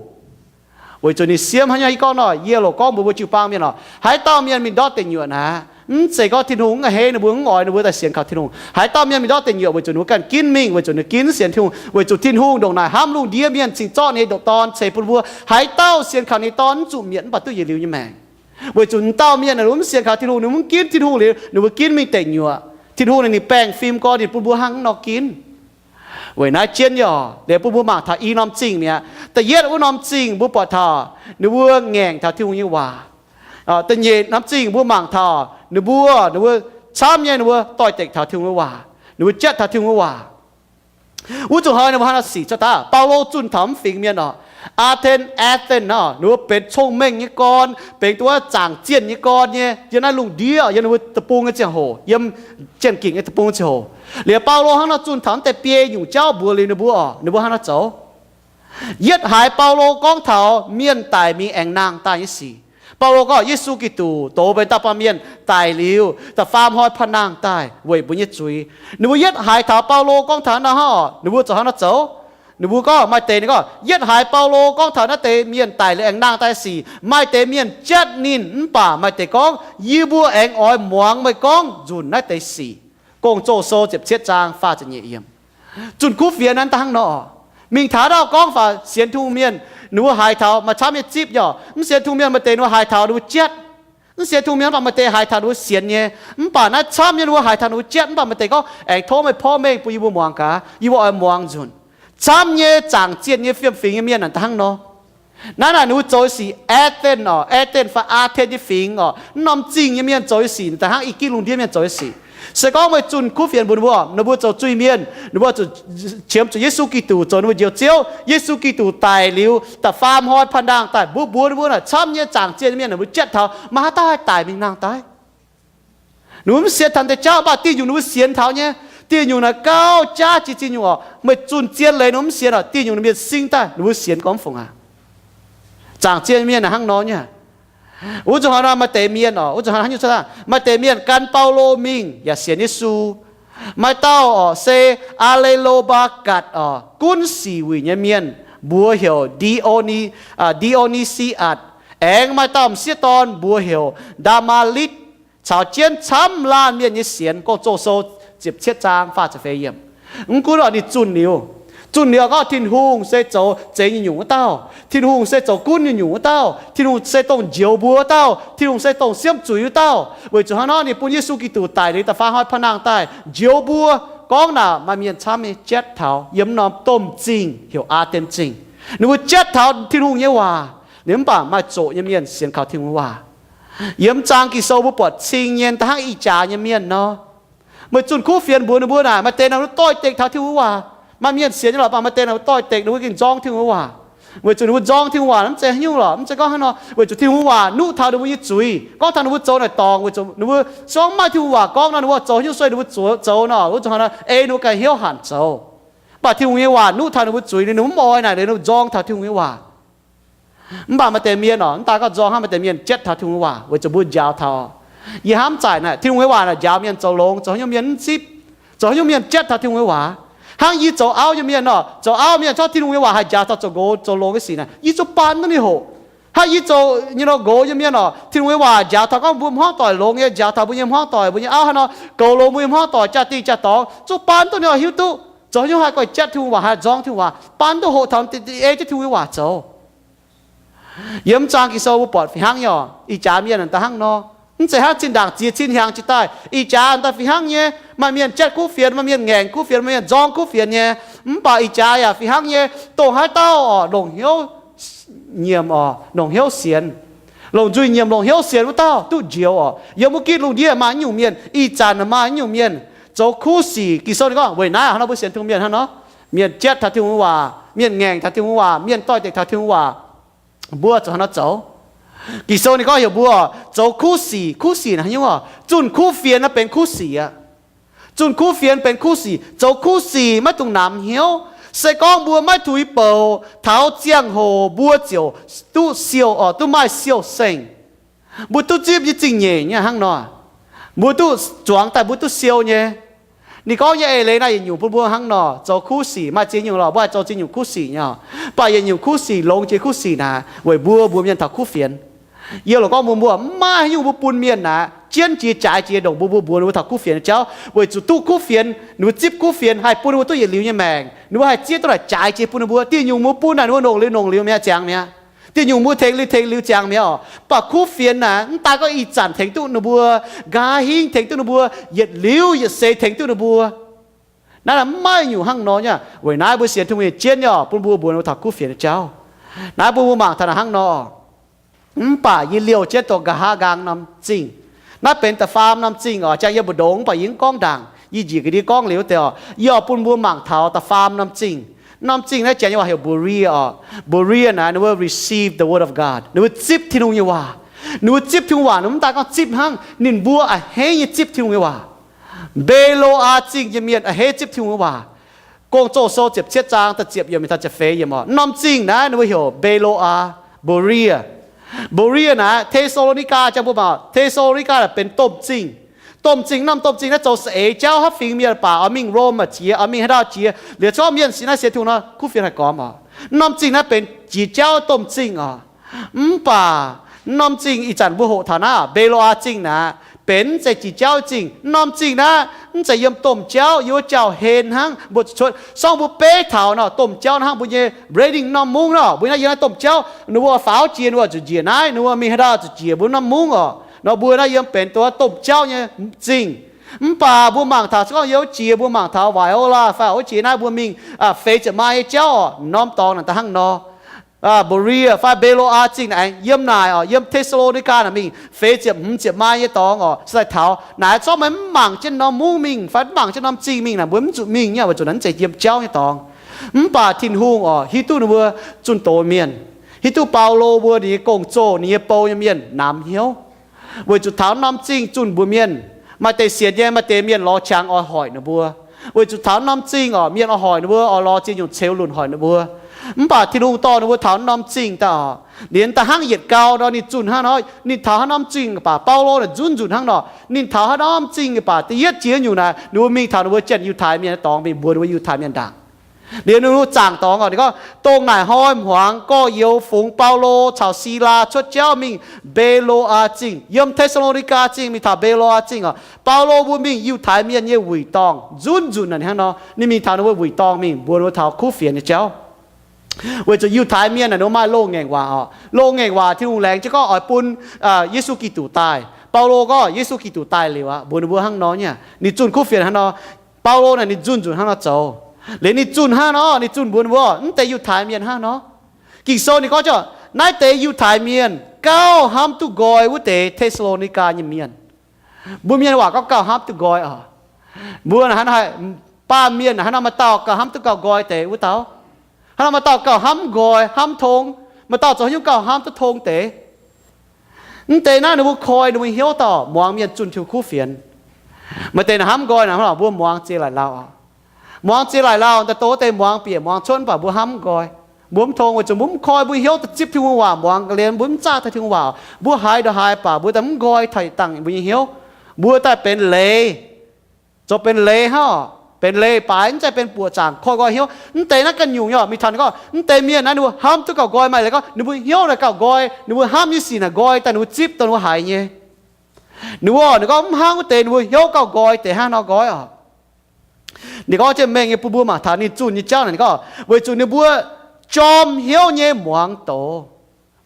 Weic zuqc ninh siemv hnangv nyei. Yie gorngv nor, yie loc gorngv mbuox mbuo jiu-baang mienh oc, haaix dauh mienh mingh ndortv deic nyuoqc naaic, mv zeiz gorngv Tin-Hungh mv a'hneiv ninh mbuo, mv oix ninh mbuo daaih sienx kaux Tin-Hungh. Haaix dauh mienh mingh ndortv deic nyuoqc weic zuqc ninh mbuo ganh ginv mingh, weic zuqc ninh ginv sienx Tin-Hungh, weic zuqc Tin-Hungh ndongc naaic hnamv lungh ndiev mienh cingx zorqv ninh nyei ndoqc Dorn ceix bun mbuo. Haaix dauh sienx kaux ninh nyei Dorn mv zuqc mietc mv baac duqv yietc liuz nyei maengc. Weic zuqc dauh mienh ninh mv sienx kaux Tin-Hungh, ninh mv ginv Tin-Hungh liuz, ninh mbuo ginv mingh deic nyuoqc. Tin-Hungh ninh, ninh baengh fim gorn ninh bun mbuo hnangv nor ginv. Weic naaiv jienv nyei oc, liuz bun mbuo mangc taux i norm zingh mi'aqv. Da'yietv wuov norm zingh mbuo buatc taux ninh mbuo ngaengc taux Tin-Hungh nyei waac. Da'nyeic norm zingh mbuo mangc taux ninh mbuo, ninh mbuo camv nyei, ninh mbuo doix-dekc taux Tin-Hungh nyei waac, ninh mbuo jatv taux Tin-Hungh nyei waac. Wuov zuqc hnoi ninh mbuo hnangv nor sic cuotv daaih. Baulo zunh taux mv fingx mienh oc, Aa^ten, Athens oc, ninh mbuo benx cong-mengh nyei gorn, benx duqv zaangc zienh nyei gorn nyei yiem naaiv lungh ndiev, yiem ninh mbuo deic-bung nyei ziangh hoc, yiem zienh gingc nyei deic-bung nyei ziangh hoc. Liuz Baulo hnangv nor zunh taux mv deix biei nyungc jauv mbuox liuz ninh mbuo oc, ninh mbuo hnangv nor zoux. Yietv haiz Baulo gorngv taux mienh daic mingh aengx nangh daaih nyei sic. Baulo gorngv Yesu Giduc doz mbenc dauh baamh mienh daic liuz, da'faam hnoi panh nangh daaih weic mbuo nyei zuiz. Ninh mbuo yietv haiz taux Baulo gorngv taux naaiv hnangv oc, ninh mbuo zoux hnangv nor zoux. Ninh mbuo gorngv maaih deix, ninh gorngv yietv haiz Baulo gorngv taux naaiv deix mienh daic liuz aengx nangh daaih sic, maaih deix mienh jatv ninh, mv baac maaih deix gorngv, yie mbuo aengx oix muangx meih gorngv nzunc naaiv deix sic. Gong-Zoh Sou ziepc cietv zaang faah ziepc nyeic yiem. Zunh kuv fienx naaiv daaih hnangv nor. Mingh taux haaix dauh gorngv faaux sienx Tin-Hungh mienh, ninh mbuo haiz taux maaih camv nyei zipv nyei oc. Mv sienx Tin-Hungh mienh maaih deix ninh mbuo haiz taux ninh mbuo jatv. Mv sienx Tin-Hungh mienh mv baac maaih deix haiz taux ninh mbuo sienx nyei. Mv baac naaiv camv nyei ninh mbuo haiz taux ninh mbuo jatv, mv baac maaih deix gorngv, aengx tov meih porv mengh bun yie mbuo muangx gaax, yie mbuo oix muangx nzunc. Camv nyei zaangc zienh nyei fiem-fingx nyei mienh naaic daaih hnangv nor. Naaiv naaic ninh mbuo zoux nyei sic, Athens oc, Athens fai Aa^ten nyei fingx oc, wuov norm zingh nyei mienh zoux nyei sic daaih hnangv i gitv lungh ndiev mienh zoux nyei sic. Se gorngv meih zunh kuv fienx mbuox ninh mbuo, ninh mbuo zoux zuiz-mienh, ninh mbuo zuqc qiemx zuqc Yesu Giduc zoux ninh mbuo njoux Ziouv. Yesu Giduc daic liuz, da'faam hnoi panh nangh daaih, mbuo mbuox ninh mbuo naaic camv nyei zaangc zienh nyei mienh ninh mbuo jatv taux, maaih haaix dauh haih daic mingh nangh daaih? Ninh mbuo mv sienx taux deix jauv, mv baac dieh nyungc ninh mbuo sienx taux nyei. Dieh nyungc naaic gauh jaav jiex dieh nyungc oc. Meih zunh zien leiz ninh mbuo mv sienx oc, dieh nyungc ninh mienh sing daaih, ninh mbuo sienx gorngv mv fungc aqv. Zaangc zienh mienh naaic hnangv nor nyei. Wuov zuqc hnoi nor maaih deix mienh oc, wuov zuqc hnoi hnangv nyungc cuotv daaih, maaih deix mienh gan Baulo mingh yaac sienx Yesu. Maaih dauh oc se Aa^le^lo^mbaa^gatc oc, gunv sic wuic nyei mienh, mbuox heuc Ndi^o^ni, Ndi^o^ni^si^atc. Aengx maaih dauh m'sieqv dorn mbuox heuc Ndaa^maa^litv, caux jienv camv laanh mienh nyei sienx. Gong-Zoh Sou ziepc cietv zaang faah ziepc feix yiem. Mv gunv oc ninh zunh liuz, zunh liuz gorngv Tin-Hungh se zoux zeix nyungc-nyungc wuov dauh, Tin-Hungh se zoux gunv nyungc-nyungc wuov dauh, Tin-Hungh se dongh njoux mbuo wuov dauh, Tin-Hungh se dongh siemv zuiz wuov dauh. Weic zuqc hnangv nor ninh bun Yesu Giduc daic liuz da'faam hnoi panh nangh daaih njoux mbuo. Gorngv naaic maaih mienh camv nyei jatv taux yiem norm domh zingh heuc Aa^ten Zingh. Ninh mbuo jatv taux Tin-Hungh nyei waac, liuz mv baac maaih zoqc nyei mienh sienx kaux Tin-Hungh nyei waac. Yiem zaang Ging-Sou mbuo buatc cing nyei da'hnangv ih jaax nyei mienh nor. Meih zunh kuv fienx mbuox ninh mbuo naaic, maaih deix naaic mbuo doix-dekc taux Tin-Hungh nyei waac. Maaih mienh sienx nyei lorqc, mv baac maaih deix naaic mbuo doix-dekc, ninh mbuo gengh nzorng Tin-Hungh nyei waac. Weic zuqc ninh mbuo nzorng Tin-Hungh waac mv zeiz haaix nyungc lorqc, mv zeiz gorngv hnangv nor. Weic zuqc Tin-Hungh waac nuqv taux ninh mbuo nyei zuiz, gorngv taux ninh mbuo zoux naaic dorngc. Weic zuqc ninh mbuo se gorngv mv maaih Tin-Hungh waac gorngv nor, ninh mbuo zoux haaix nyungc se ninh mbuo zoux, zoux nor, wuov zuqc hnoi nor ei ninh mbuo ganh hnyouv hanc zoux. Mv baac Tin-Hungh nyei waac nuqv taux ninh mbuo zuiz, ninh mv oix naaic, ninh nzorng taux Tin-Hungh nyei waac. Mv baac maaih deix mienh oc, mv daan gorngv nzorng hnangv, maaih deix mienh jatv taux Tin-Hungh waac weic zuqc mbuo njaaux taux. Yie hnamv zaaic naaic, Tin-Hungh nyei waac naaic njaaux mienh zoux longx, zoux haaix nyungc mienh mv zipv, zoux haaix nyungc mienh jatv taux Tin-Hungh nyei waac. Hnangv yie zoux auv nyei mienh oc, zoux auv mienh, gorngv Tin-Hungh nyei waac haih njaaux taux zoux nqox zoux longx nyei sic naaic, yie zuqc baan duqv ninh hoqc. Hnangv yie zoux nyei nor nqox nyei mienh oc, Tin-Hungh nyei waac njaaux taux gorngv mbuo hmuangv doic longx nyei, njaaux taux mbuo nyei hmuangv doic, mbuo nyei auv hnangv nor, goux longx mbuo nyei hmuangv doic, jaa-dingh jaa-dorngx, zuqc baan duqv ninh oc, hiuv duqv zoux haaix nyungc haih goiv jatv Tin-Hungh waac, haih nzorng Tin-Hungh waac, baan duqv hoqc taux ei jienv Tin-Hungh nyei waac zoux. Yiem zaang Ging-Sou mbuo buatc fih hnangv nyei oc, ih jaax mienh daaih hnangv nor. Mv zeiz hnangv zinh ndaangc ziex cin hnyangx jiex daaih, ih jaax daaih fih hnangv nyei. Maaih mienh jatv kuv fienx, maaih mienh ngaengc kuv fienx, maaih mienh nzorng kuv fienx nyei. Mv baac ih jaax yaac fingx hnangv nyei, dongh haaix dauh oc longc hnyouv nyiemc oc, longc hnyouv sienx, longc nzuih nyiemc longc hnyouv sienx wuov dauh duqv njoux oc. Yiem wuov gitv lungh ndiev maaih nyungc mienh, ih zanc maaih nyungc mienh zoux kuv sic. Ging-Sou ninh gorngv weic naaiv hnangv nor mbuo sienx Tin-Hungh mienh hnangv nor, mienh jatv taux Tin-Hungh waac, mienh ngaengc taux Tin-Hungh waac, mienh doix-dekc taux Tin-Hungh waac, mbuo zoux hnangv nor zoux. Ging-Sou ninh gorngv heuc mbuo zoux kuv sic. Kuv sic naaic haaix nyungc oc? Zunh kuv fienx naaiv benx kuv sic aqv. Zunh kuv fienx benx kuv sic. Zoux kuv sic maiv dungx namx hnyouv. Se gorngv mbuo maiv tuix bouc taux ziangh hoc, mbuo ziouc duqv siou, oc, duqv maaih siou-sengh. Mbuo duqv zipv nyei zingh nyeic nyei hnangv nor. Mbuo duqv zuangx daaih, mbuo duqv siou nyei. Ninh gorngv nyei eix leiz naaiv yietc nyungc bun mbuo hnangv nor, zoux kuv sic maaih ziex nyungc lorqc, mbuo haih zoux ziex nyungc kuv sic nyei. Mv baac yietc nyungc kuv sic, longx jiex kuv sic naaic weic mbuo, mbuo mienh taux kuv fienx. Yie loc gorngv mbuo, mbuo maiv haaix nyungc mbuo bun mienh naaic jienv jiex jaaix jiex ndongc mbuo, mbuo mbuox ninh mbuo taux kuv fienx nyei jauv, weic zuqc duqv kuv fienx, ninh mbuo zipv kuv fienx haih bun ninh mbuo duqv yietc liuz nyei maengc, ninh mbuo haih zieqv duqv naaic jaaix jiex bun ninh mbuo. Diuh nyungc mbuo bun naaic ninh mbuo longc liuz longc liuz mi'aqv, ziangx mi'aqv. Diuh nyungc mbuo tengx liuz tengx liuz ziangx mi'aqv oc. Mv baac kuv fienx naaic mv daaih gorngv ih zanc tengx duqv ninh mbuo, nqa'haav hingv tengx duqv ninh mbuo, yietc liuz yietc seix tengx duqv ninh mbuo. Naaiv maiv nyungc hnangv nor nyei. Weic naaiv mbuo sienx Tin-Hungh nyei jienv nyei oc, bun mbuo mbuox ninh mbuo taux kuv fienx nyei jauv. Naaiv bun mbuo mangc taux naaic hnangv nor. Mv baac yie liouh jienv dongh nqa'haav nqaang norm zingh. Naaiv benx da'faam norm zingh oc. Jang yie mbu'ndongx mv baac yie mv gorngv ndaangc, yie njiec ga'ndiev gorngv liuz wuov deix oc. Yie oix bun mbuo mangc taux da'faam norm zingh. Norm zingh naaiv janx nyei waac heuc Berea oc. Berea naaic ninh mbuo receive the word of God, ninh mbuo zipv Tin-Hungh nyei waac. Ninh mbuo zipv Tin-Hungh waac, ninh mv daaih gorngv zipv hnangv, ninh mbuo a'hneiv nyei zipv Tin-Hungh nyei waac. Mbe^lo^aa Zingh nyei mienh a'hneiv zipv Tin-Hungh nyei waac. Gong-Zoh sou ziepc cietv zaang da'ziepc yiemc mingh taux ziepc feix yiemc oc. Norm zingh naaiv ninh mbuo heuc Mbe^lo^aa, Berea. Berea naaic, Te^saa^lo^ni^gaa, jang mbuo mangc, Te^saa^lo^ni^gaa naaic benx domh zingh. Domh zingh, norm domh zingh naaiv zoux saeng-eix jauv, haaix fingx mienh baac oix mingh Rome jiex, oix mingh haaix ndau jiex, liuz zorqv mienh sic naaiv sienx Tin-Hungh nor, kuv fienx haih gormx oc. Norm zingh naaiv benx jiex jauv domh zingh oc. Mv baac norm zingh ih zanc mbuo hoqc taux naaiv Mbe^lo^aa Zingh naaic, benx mv zeiz jiex jauv zingh. Norm zingh naaiv mv zeiz yiem domh jauv, yiem wuov jauv-hlen hnangv. Mbuo zuqc cuotv, sorng mbuo beiv taux nor, domh jauv hnangv mbuo nyei Redding norm mungv nor, mbuo naaiv yiem naaiv domh jauv, ninh mbuo faaux jiex, ninh mbuo zuqc njiec naaiv, ninh mbuo mingh haaix ndau zuqc njiec mbuo norm mungv oc. Nor mbuo naaiv yiem benx dongh wuov domh jauv nyei zingh. Mv baac mbuo mangc taux, se gorngv yiem wuov jiex, mbuo mangc taux Viola fai wuov jiex naaiv, mbuo mingh feix ziepc maaih nyei jauv oc, norm dorngx naaic da'hnangv nor. Berea fai Mbe^lo^aa Zingh naaic aengx yiem naaic oc, yiem Te^saa^lo^ni^gaa naaic mingh feix ziepc hmz ziepc maaih nyei dorngx oc, se daaih taux naaic zorqv meih mv mangc jienv norm mungv mingh fai mv mangc jienv norm zingh mingh naaic, mbuo mv zuqc mingh nyei, weic zuqc naaiv mv zeiz yiem jauv nyei dorngx. Mv baac Tin-Hungh oc, hiuv duqv ninh mbuo zunh doz mienh, hiuv duqv Baulo mbuo ninh nyei gong-zoh, ninh nyei bou nyei mienh namx hnyouv, weic zuqc taux norm zingh zunh mbuox mienh. Maaih deix sienx nyei, maaih deix mienh lorz qangx oix hoic ninh mbuo. Weic zuqc taux norm zingh oc, mienh oix hoic ninh mbuo, oix lorz ziex nyungc ceux lunc hoic ninh mbuo. Mv baac Tin-Hungh dorh ninh mbuo taux norm zingh daaih oc, liemh da'hnangv yietc gau nor ninh zunh hnangv nor, ninh taux haaix norm zingh baac Baulo naaic nzunc nzunc hnangv nor, ninh taux haaix norm zingh baac da'yietv jiex nyungc naaic ninh mbuo mingh taux ninh mbuo janx Yiutai Mienh nyei dorngx mingh mbuox ninh mbuo Yiutai Mienh ndaangc. Liuz ninh mbuo zaangc dorngx oc, ninh gorngv, dongh naaic hnoi hmuangx gorx-youz fungx Baulo caux Silaa cuotv jauv mingh Mbe^lo^aa Zingh, yiem Te^saa^lo^ni^gaa Zingh mingh taux Mbe^lo^aa Zingh oc. Baulo mbuo mingh Yiutai Mienh nyei wuic dorngh nzunc nzunc naaic hnangv nor, ninh mingh taux ninh mbuo wuic dorngh mingh mbuox ninh mbuo taux kuv fienx nyei jauv. Weic zuqc Yiutai Mienh naaic ninh mbuo maaih loz-ngaengc waac oc. Loz-ngaengc waac Tin-Hungh laengz jienv gorngv oix bun Yesu Giduc daaih. Baulo gorngv Yesu Giduc daaih liuz aqv, mbuox ninh mbuo hnangv nor nyei, ninh zunh kuv fienx hnangv nor. Baulo naaic ninh nzunc nzunc hnangv nor zoux. Liuz ninh zunh hnangv nor, ninh zunh mbuox ninh mbuo, mv deix Yiutai Mienh hnangv nor. Ging-Sou ninh gorngv, naaiv deix Yiutai Mienh gauh hnamv duqv nqoi wuov deix Te^saa^lo^ni^gaa nyei mienh. Mbuo mienh waac gorngv gauh hnamv duqv nqoi oc. Mbuo naaic hnangv nor, baamh mienh naaic hnangv nor, maaih dauh gauh hnamv duqv gauh nqoi deix wuov dauh. Hnangv nor maaih dauh gauh hnamv nqoi, hnamv tong. Maaih dauh zoux haaix nyungc gauh hnamv duqv tong deix. Mv deix naaiv ninh mbuo koi ninh mbuo hnyouv dauh muangx mienh zunh Tin-Hungh kuv fienx. Maaih deix naaic hnamv nqoi naaic, mbuo muangx ziex laaic lauh oc. Muangx ziex laaic lauh, daaih dongh wuov deix muangx bieqc muangx cuotv mv baac mbuo hnamv nqoi. Mbuo mv tong weic zuqc mbuo mv koi mbuo hnyouv daaih zipv Tin-Hungh waac muangx ga'hlen, mbuo mv zaah taux Tin-Hungh waac. Mbuo haiz ndongc haaix baac mbuo daaih mv nqoi taux dangh mbuo nyei hnyouv. Mbuo daaih benx leiz, zoux benx leiz hnangv oc. Benx leiz baaix, mv zeiz benx buoqc zaangc koi nqoi hnyouv. Mv deix naaiv ganh nyungc nyei oc. Mingh taux ninh gorngv mv deix mienh naaiv ninh mbuo hnamv duqv gauh nqoi, maaih leiz gorngv ninh mbuo hnyouv naaic gauh nqoi, ninh mbuo hnamv nyei sic naaic nqoi daaih ninh mbuo zipv dongh ninh mbuo haiz nyei. Ninh mbuo, ninh gorngv mv hnangv wuov deix ninh mbuo hnyouv gauh nqoi deix hnangv nor nqoi oc. Ninh gorngv jienv mengh nyei bun mbuo mangc taux ninh zunh nyei jauv naaic, ninh gorngv weic zuqc ninh mbuo jorm hnyouv nyei muangx doz.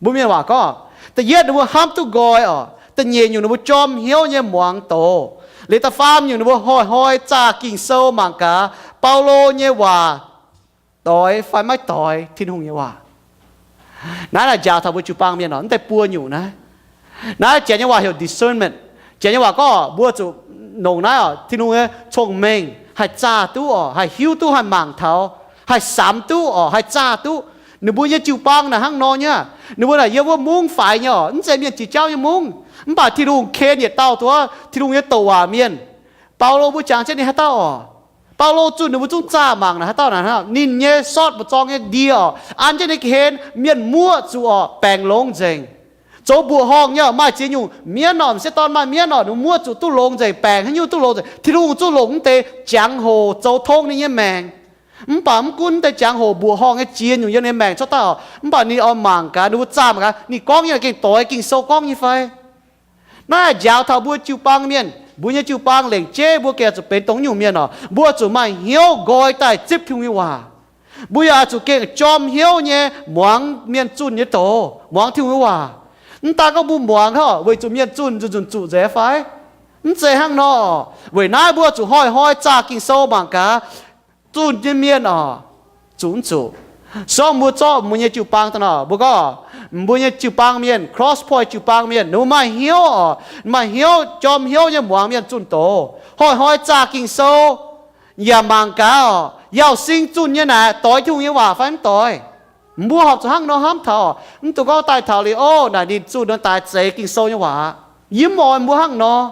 Mbuo mienh waac gorngv, da'yietv ninh mbuo hnamv duqv nqoi oc. Da'nyeic nyungc ninh mbuo jorm hnyouv nyei muangx doz. Liuz da'faam nyungc ninh mbuo hnoi-hnoi zaah Ging-Sou mangc gaax Baulo nyei waac doix fai maiv doix Tin-Hungh nyei waac. Naaiv naaic njaaux taux mbuo jiu-baang mienh oc, mv deix buo nyungc naaiv. Naaiv janx nyei waac heuc discernment. Janx nyei waac gorngv mbuo zuqc nongc naaiv oc, Tin-Hungh nyei cong-mengh haih zaah duqv oc, haih hiuv duqv, haih mangc taux, haih samx duqv oc, haih zaah duqv. Ninh mbuo nyei jiu-baang naaic hnangv nor nyei. Ninh mbuo naaic yiem wuov mungv faix nyei oc, mv zeiz mienh jiex jauv nyei mungv. Mv baac Tin-Hungh ken yietc dauh dongh Tin-Hungh nyei douc waac mienh. Baulo mbuo jangx jienv ninh haaix dauh oc? Baulo zunh ninh mbuo zungv zaah mangc naaic, haaix dauh naaic, ninh nyei sortv mbu'zorng nyei ndie oc, an jienv ninh ga'hlen, mienh muoqv zuqc oc, baengc longx nzengc. Zoux mbuoqc horngh nyei oc, maaih ziex nyungc mienv oc, m'sieqv dorn maaih mienv oc, ninh muoqv zuqc duqv longx nzengc, baengc haaix nyungc duqv longx nzengc. Tin-Hungh zungv longc mv deix jangx-hoc zoux tong ninh nyei maengc. Mv baac mv gunv mv deix jangx-hoc, mbuoqc horngh nyei ziex nyungc yiem ninh maengc cuotv daaih oc, mv baac ninh oix mangc gaax, ninh mbuo zaah mangc gaax, ninh gorngv nyei gengh doix Ging-Sou gorngv nyei fai. Naaiv njaaux taux mbuo jiu-baang mienh, mbuo nyei jiu-baang lengc jeiv mbuo gengh zuqc benx dongh nyungc mienh oc. Mbuo zuqc maaih hnyouv nqoi daaih zipv Tin-Hungh nyei waac. Mbuo yaac zuqc gengh jorm hnyouv nyei muangx mienh zunh nyei doz, muangx Tin-Hungh nyei waac. Mv daaih gorngv mbuo muangx hnangv weic zuqc mienh zunh nzunc nzunc zuqc nzengc fai? Mv zeiz hnangv nor. Weic naaiv mbuo zuqc hnoi-hnoi zaah Ging-Sou mangc gaax, zunh nyei mienh oc, zuqc mv zuqc. Se gorngv mbuo zorqv mbuo nyei jiu-baang daaih nor, mbuo gorngv mbuo nyei jiu-baang mienh, Cross Point jiu-baang mienh, ninh mbuo maaih hnyouv oc, maaih hnyouv, jorm hnyouv nyei muangx mienh zunh doz, hnoi-hnoi zaah Ging-Sou, yaac mangc gaax oc, Yauh Sing zunh nyei naaic doix Tin-Hungh nyei waac fai mv doix. Mbuo horpc zuqc hnangv nor hnamv taux, mv dungx gorngv daaih taux liuz, ov, naaic ninh zunh nor daaih zeix Ging-Sou nyei waac. Yie mv oix mbuo hnangv nor.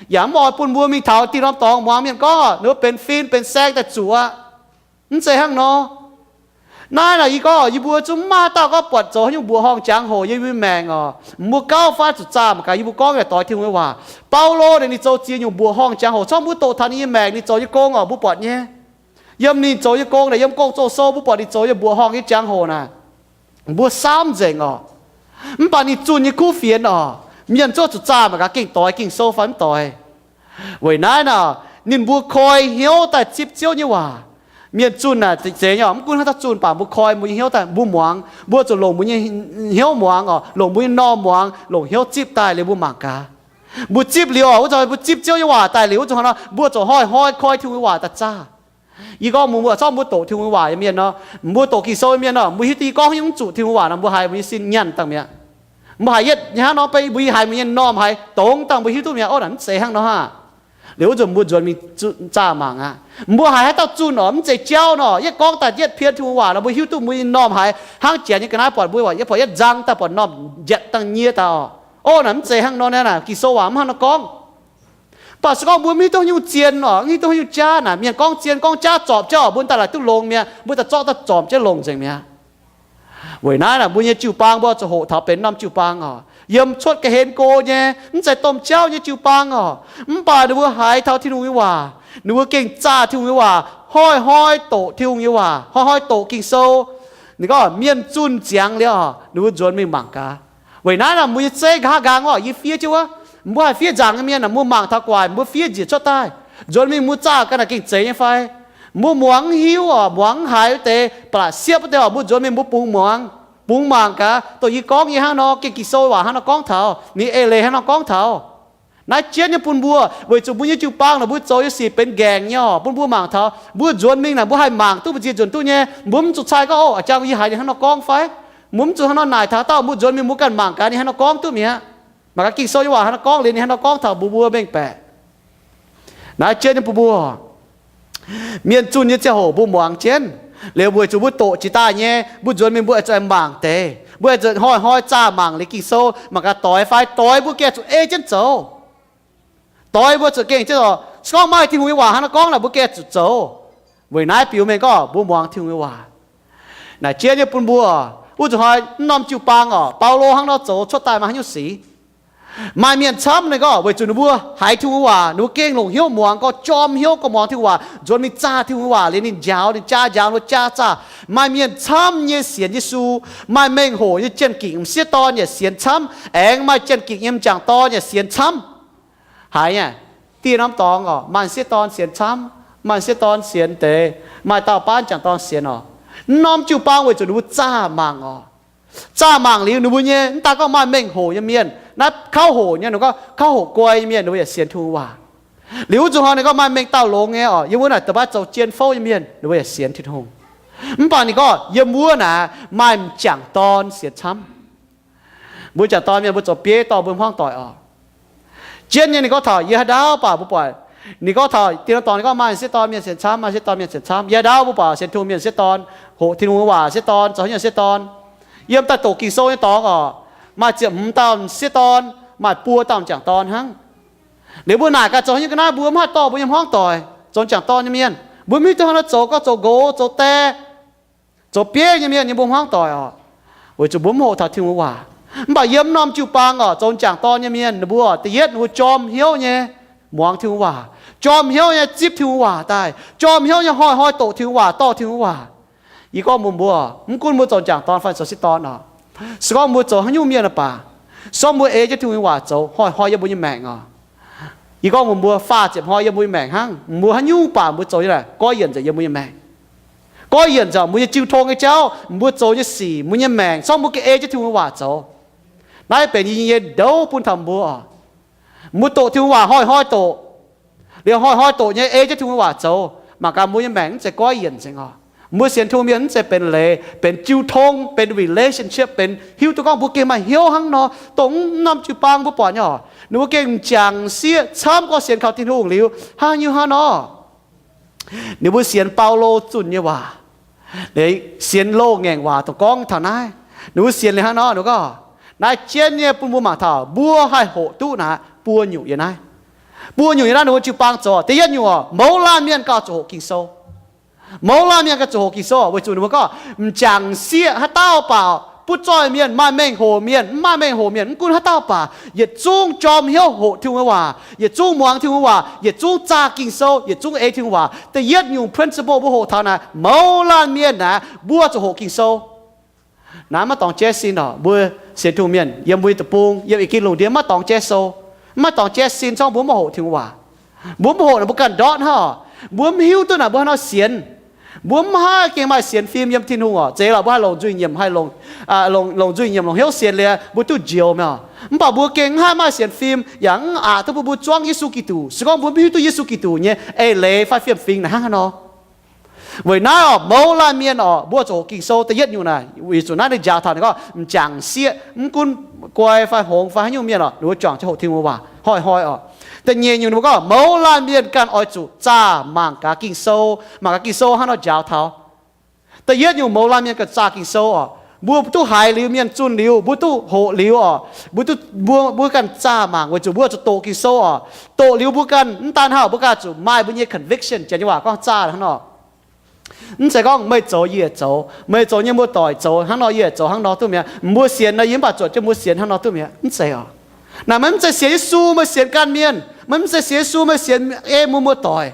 Yaac mv oix bun mbuo mingh taux diuh norm dorngx muangx mienh gorngv ninh mbuo benx fin benx saeng daaih zuqc aqv. Mv zeiz hnangv nor. Naaiv naaic yie gorngv yie mbuo zungv mv maaih dauh gorngv buatc zoux haaix nyungc mbuoqc horngh jangx-hoc yiem yie mbuo maengc oc. Mbuo gauh faav zuqc zaah mangc gaax yie mbuo gorngv yaac doix Tin-Hungh nyei waac. Baulo naaic ninh zoux ziex nyungc mbuoqc horngh jangx-hoc, corc mbuo doqc taux ninh nyei maengc ninh zoux nyei gong oc, mbuo buatc nyei. Yiem ninh zoux nyei gong naaic, yiem Gong-Zoh sou mbuo buatc ninh zoux nyei mbuoqc horngh nyei jangx-hoc naaic, mbuo samv nzengc oc. Mv baac ninh zunh nyei kuv fienx oc, mienh zungv zuqc zaah mangc gaax gengh doix Ging-Sou fai mv doix. Weic naaiv naaic ninh mbuo koi hnyouv daaih zipv Ziouv nyei waac. Mienh zunh naaic zeiz nyei oc, mv gunv haaix dauh zunh, mv baac mbuo koi mbuo nyei hnyouv daaih, mbuo muangx, mbuo zuqc longc mbuo nyei hnyouv muangx oc, longc mbuo nyei normh muangx, longc hnyouv zipv daaih liuz mbuo mangc gaax. Mbuo zipv liuz oc, wuov zanc mbuo zipv Ziouv nyei waac daaih liuz, wuov zanc hnangv nor mbuo zuqc hnoi-hnoi koi Tin-Hungh nyei waac daaih zaah. Yie gorngv mbuo, mbuo corc mbuo doqc Tin-Hungh nyei waac nyei mienh nor, mbuo doqc Ging-Sou nyei mienh nor, mbuo hiuv duqv yie gorngv haaix nyungc zuqc Tin-Hungh waac nor, mbuo haiz mbuo nyei sin nyanc dangh mi'aqv. Mbuo haiz yietv hnangv nor, mbuo haiz mbuo nyei normh haiz dongz dangh mbuo hiuv duqv mi'aqv. Ov, naaic mv zeiz hnangv nor hnangv. Liuz wuov zanc mbuo nzuonx mingh zaah mangc aqv. Mbuo haiz haaix dauh zunh oc, mv zeiz jauv nor, yietv gorngv daaih yietv pien Tin-Hungh waac nor, mbuo hiuv duqv mbuo nyei normh haiz hnangv janx nyei ga'naaiv buatc mbuo, yie buatc yietv nzang daaih buatc normh njietc dangh nyie daaih oc. Ov, naaic mv zeiz hnangv nor naaic, Ging-Sou waac mv hnangv nor gorngv. Mv baac se gorngv mbuo mv hiuv duqv haaix nyungc zien oc, mv hiuv duqv haaix nyungc jaav naaic, mienh gorngv zien gorngv jaav zorpc jienv oc, mbuo daaih laaic duqv longx mi'aqv, mbuo daaih zorqv daaih zorpc jienv longx nzengc mi'aqv. Weic naaiv naaic mbuo nyei jiu-baang mbuo zuqc hoqc taux benx norm jiu-baang oc. Yiem cuotv ga'hlen go nyei, mv zeiz domh jauv nyei jiu-baang oc. Mv baac ninh mbuo haiz taux Tin-Hungh nyei waac, ninh mbuo gengh zaah Tin-Hungh nyei waac, hnoi-hnoi doqc Tin-Hungh nyei waac, hnoi-hnoi doqc Ging-Sou. Ninh gorngv mienh zunh ziangx liuz oc, ninh mbuo nzuonx mingh mangc gaax. Weic naaiv naaic mbuo nyei zeiv nqa'haav nqaang oc, yie fiev jienv wuov, mbuo haih fiev nzaangc nyei mienh naaic, mbuo mangc taux gu'nguaaic mbuo fiev njiec cuotv daaih, nzuonx mingh mbuo zaah ga'naaic gengh zeiz nyei fai? Mbuo muangx mv hiuv oc, muangx mv haiz wuov deix, ba'laqc siepv wuov deix oc, mbuo nzuonx mingh mbuo bungx muangx, bungx mangc gaax, dongh yie gorngv nyei hnangv nor, gengh Ging-Sou waac hnangv nor gorngv taux, ninh eix leiz hnangv nor gorngv taux. Naaiv jienv nyei bun mbuo, weic zuqc mbuo nyei jiu-baang naaic mbuo zoux nyei sic benx nqaengc nyei oc, bun mbuo mangc taux, mbuo nzuonx mingh naaic mbuo haih mangc duqv mbu'ziex nzunc duqv nyei, mbuo mv zuqc cai gorngv, ov, a'jang yie haiz ninh hnangv nor gorngv fai? Mbuo mv zuqc hnangv nor naaic taux dauh, mbuo nzuonx mingh mbuo ganh mangc gaax ninh hnangv nor gorngv duqv mi'aqv. Mangc gaax Ging-Sou nyei waac hnangv nor gorngv liuz ninh hnangv nor gorngv taux mbuo, mbuo mengh baeqc. Naaiv jienv nyei bun mbuo, mienh zunh nyei ziangh hoc mbuo muangx jienv. Liuz weic zuqc mbuo doqc jiex daaih nyei, mbuo nzuonx mingh mbuo aengx zuqc mangc deix. Mbuo aengx zuqc hnoi-hnoi zaah mangc liuz Ging-Sou, mangc gaax doix fai doix mbuo gengh zuqc ei jienv zoux. Doix mbuo zuqc gengh jienv oc. Se gorngv maaih Tin-Hungh nyei waac hnangv naaiv gorngv naaic, mbuo gengh zuqc zoux. Weic naaiv biux mengh gorngv mbuo muangx Tin-Hungh nyei waac. Naaic jienv nyei bun mbuo, wuov zuqc hnoi mv norm jiu-baang oc, Baulo hnangv nor zoux cuotv daaih maaih haaix nyungc sic? Maaih mienh camv ninh gorngv weic zuqc ninh mbuo haiz Tin-Hungh nyei waac, ninh mbuo gengh longc hnyouv muangx, gorngv jorm hnyouv, gorngv muangx Tin-Hungh waac, nzuonx mingh zaah Tin-Hungh nyei waac liuz ninh njaaux, ninh jaa njaaux, ninh jaa zaah. Maaih mienh camv nyei sienx Yesu, maaih mengh hoc nyei jien-gingc m'sieqv dorn yaac sienx camv, aengx maaih jien-gingc nyei m'jangc dorn yaac sienx camv. Haiz nyei, dieh norm dorngx oc, maaih m'sieqv dorn sienx camv, maaih m'sieqv dorn sienx deix, maaih dauh baav m'jangc dorn sienx oc. Mv norm jiu-baang weic zuqc ninh mbuo zaah mangc oc. Zaah mangc liuz ninh mbuo nyei, mv daaih gorngv maaih mengh hoc nyei mienh, naaiv kauv hoc nyei, ninh gorngv kauv hoc guai nyei mienh, ninh mbuo yaac sienx Tin-Hungh waac. Liuz wuov zuqc hnoi ninh gorngv maaih mengh dauh longx nyei oc, yiem wuov naaic da'baav zoux jien fouv nyei mienh, ninh mbuo yaac sienx Tin-Hungh. Mv baac ninh gorngv yiem wuov naaic maaih m'jangc dorn sienx camv. Mbuo m'jangc dorn mienh mbuo zoux bieiv dorh mbuo hmuangv doic oc. Jienv nyei ninh gorngv taux yie haaix ndau baac mbuo buatc, ninh gorngv taux dieh norm dorngx ninh gorngv maaih m'sieqv dorn mienh sienx camv, maaih m'sieqv dorn mienh sienx camv. Yie haaix ndau mbuo buatc sienx Tin-Hungh mienh m'sieqv dorn, hoqc Tin-Hungh waac m'sieqv dorn, zoux haaix nyungc m'sieqv dorn. Yiem daaih doqc Ging-Sou nyei dorngx oc, maaih ziepc hmz dauh m'sieqv dorn, maaih buo dauh m'jangc dorn hnangv. Liuz mbuo naaic gaax zoux haaix nyungc ga'naaiv mbuo mv haih dorh mbuo nyei hmuangv doic zoux m'jangc dorn nyei mienh. Mbuo mv hiuv duqv hnangv nor zoux, gorngv zoux nqox, zoux die, zoux bieiv nyei mienh nyei mbuo hmuangv doic oc. Weic zuqc mbuo mv hoqc taux Tin-Hungh nyei waac. Mv baac yiem norm jiu-baang oc, zoux m'jangc dorn nyei mienh ninh mbuo, da'yietv ninh mbuo jorm hnyouv nyei muangx Tin-Hungh waac, jorm hnyouv nyei zipv Tin-Hungh waac daaih, jorm hnyouv nyei hnoi-hnoi doqc Tin-Hungh waac, dorh Tin-Hungh waac. Yie gorngv mbuox mbuo, mv gunv mbuo zoux m'jangc dorn fai zoux sieqv dorn oc, se gorngv mbuo zoux haaix nyungc mienh baac, se gorngv mbuo ei jienv Tin-Hungh nyei waac zoux, hnoi-hnoi yiem mbuo nyei maengc oc. Yie gorngv mbuox mbuo, faah ziepc hnoi yiem mbuo nyei maengc hnangv, mbuo haaix nyungc baac mbuo zoux nyei naaic goiv yienc nzengc yiem mbuo nyei maengc. Goiv yienc nzengc mbuo nyei jiu tong nyei jauv, mbuo zoux nyei sic, mbuo nyei maengc, se gorngv mbuo ga'ei jienv Tin-Hungh nyei waac zoux. Naaiv benx yie nyei ndouv bun taux mbuo oc. Mbuo doqc Tin-Hungh waac hnoi-hnoi doqc, liuz hnoi-hnoi doqc nyei ei jienv Tin-Hungh nyei waac zoux, mangc gaax mbuo nyei maengc mv zeiz goiv yienc nzengc oc. Mbuo sienx Tin-Hungh mienh mv zeiz benx leiz, benx jiu tong, benx relationship, benx hiuv duqv gorngv mbuo gengh maaih hnyouv hnangv nor, dongh mv norm jiu-baang mbuo buatc nyei oc, ninh mbuo gengh m'jangc m'sieqv camv gorngv sienx kaux Tin-Hungh liuz, haaix nyungc hnangv nor, ninh mbuo sienx Baulo zunh nyei waac, sienx loz-ngaengc waac dongh gorngv taux naaiv. Ninh mbuo sienx liuz hnangv nor, ninh gorngv, naaiv jienv nyei bun mbuo mangc taux mbuo haih hoqc duqv naaic buo nyungc yiem naaiv. Buo nyungc yiem naaiv ninh mbuo jiu-baang zoux. Da'yietv nyungc oc, mouz laanh mienh gauh zuqc hoqc Ging-Sou. Mouz laanh mienh gauh zuqc hoqc Ging-Sou weic zuqc ninh mbuo gorngv m'jangc m'sieqv haaix dauh baac, butv zoih mienh, maaih mengh hoc mienh, mv maaih mengh hoc mienh, mv gunv haaix dauh baac, yietc zungv jorm hnyouv hoqc Tin-Hungh nyei waac, yietc zungv muangx Tin-Hungh nyei waac, yietc zungv zaah Ging-Sou, yietc zungv ei Tin-Hungh waac. Da'yietv nyungc principle mbuo hoqc taux naaic, mouz laanh mienh naaic mbuo zuqc hoqc Ging-Sou. Naaiv maiv dorngx jaiv sin oc. Mbuo sienx Tin-Hungh mienh yiem mbuo nyei deic-bung, yiem ih gin lungh ndiev maiv dorngx jaiv sou, maiv dorngx jaiv sin, se gorngv mbuo mv hoqc Tin-Hungh waac. Mbuo mv hoqc naaic mbuo ganh ndortv hnangv oc. Mbuo mv hiuv duqv naaic mbuo haaix nor sienx. Mbuo mv haih gengh maaih sienx fim yiem Tin-Hungh oc. Zeiz lorqc mbuo haih longc nzuih nyiemc, haih longc, longc nzuih nyiemc, longc hnyouv sienx liuz mbuo duqv njoux mi'aqv. Mv baac mbuo gengh mv haih maaih sienx fim yaac mv aqc duqv bun mbuo zuangv Yesu Giduc, se gorngv mbuo mv hiuv duqv Yesu Giduc nyei eix leiz fai fiem-fingx naaic hnangv haaix nor. Weic naaiv oc, mouz laanh mienh oc, mbuo zuqc hoqc Ging-Sou da'yietv nyungc naaic, weic zuqc naaiv ninh njaaux taux ninh gorngv m'jangc m'sieqv, mv gunv guai fai hngongx fai haaix nyungc mienh oc, ninh mbuo juangc jienv hoqc Tin-Hungh waac hnoi-hnoi oc. Da'nyeic nyungc ninh mbuo gorngv mouz laanh mienh ganh oix zuqc zaah mangc gaax Ging-Sou. Mangc gaax Ging-Sou hnangv nor njaaux taux. Da'yietv nyungc mouz laanh mienh ganh zaah Ging-Sou oc. Mbuo duqv haiz liuz, mienh zunh liuz, mbuo duqv hoqc liuz oc, mbuo duqv, mbuo, mbuo ganh zaah mangc weic zuqc mbuo zuqc doqc Ging-Sou oc. Doqc liuz mbuo ganh mv daan hnangv, mbuo ganh zuqc maaih mbuo nyei conviction, janx nyei waac gorngv zaah hnangv nor. Mv zeiz gorngv meih zoux yie yaac zoux, meih zoux nyei muoz-doic zoux hnangv nor yie yaac zoux hnangv nor duqv mi'aqv. Mbuo sienx nor yie mv baac zuotc jienv mbuo sienx hnangv nor duqv mi'aqv. Mv zeiz oc. Naaic maiv, mv zeiz sienx Yesu meih sienx ganh mienh, maiv, mv zeiz sienx Yesu meih sienx ei mbuo muoz-doic.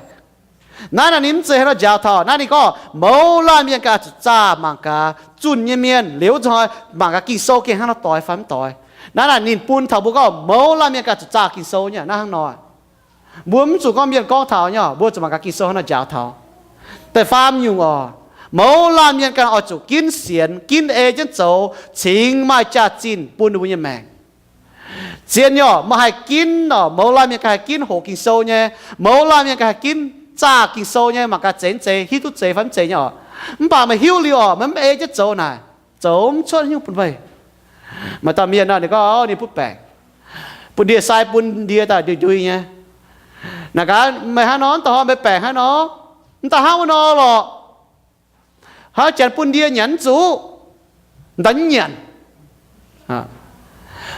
Naaiv naaic ninh mv zeiz hnangv nor njaaux taux. Naaiv ninh gorngv mouz laanh mienh ganh zuqc zaah mangc gaax zunh nyei mienh, liuz hnoi mangc gaax Ging-Sou gengh hnangv nor doix fai mv doix. Naaiv naaic ninh bun taux mbuo gorngv mouz laanh mienh ganh zuqc zaah Ging-Sou nyei naaiv hnangv nor. Mbuo mv zuqc gorngv mienh gorngv taux nyei, mbuo zuqc mangc gaax Ging-Sou hnangv nor njaaux taux. Da'faam nyungc oc, mouz laanh mienh ganh oix zuqc ginv sienx, ginv ei jienv zoux, cingx maaih jaax-zinh bun ninh mbuo nyei maengc. Zien nyei oc, meih haih ginv oc, mouz laanh mienh ganh haih ginv hoqc Ging-Sou nyei, mouz laanh mienh ganh haih ginv zaah Ging-Sou nyei, mangc gaax zeiz mv zeiz, hiuv duqv zeiz fai mv zeiz nyei oc. Mv baac meih hiuv liuz oc, meih mv ei jienv zoux naaic, zoux mv cuotv nyungc bun meih. Maaih dauh mienh nor ninh gorngv ninh butv baengc, bun ndie-sai bun ndie daaih ndui-ndui nyei. Naaic gaax meih hnangv nor, mv daaih hnoi meih baengc hnangv nor, mv daaih hnangv wuov nor lorqc. Hnangv janx bun ndie nyanc mv zuqc, mv daaih mv nyanc.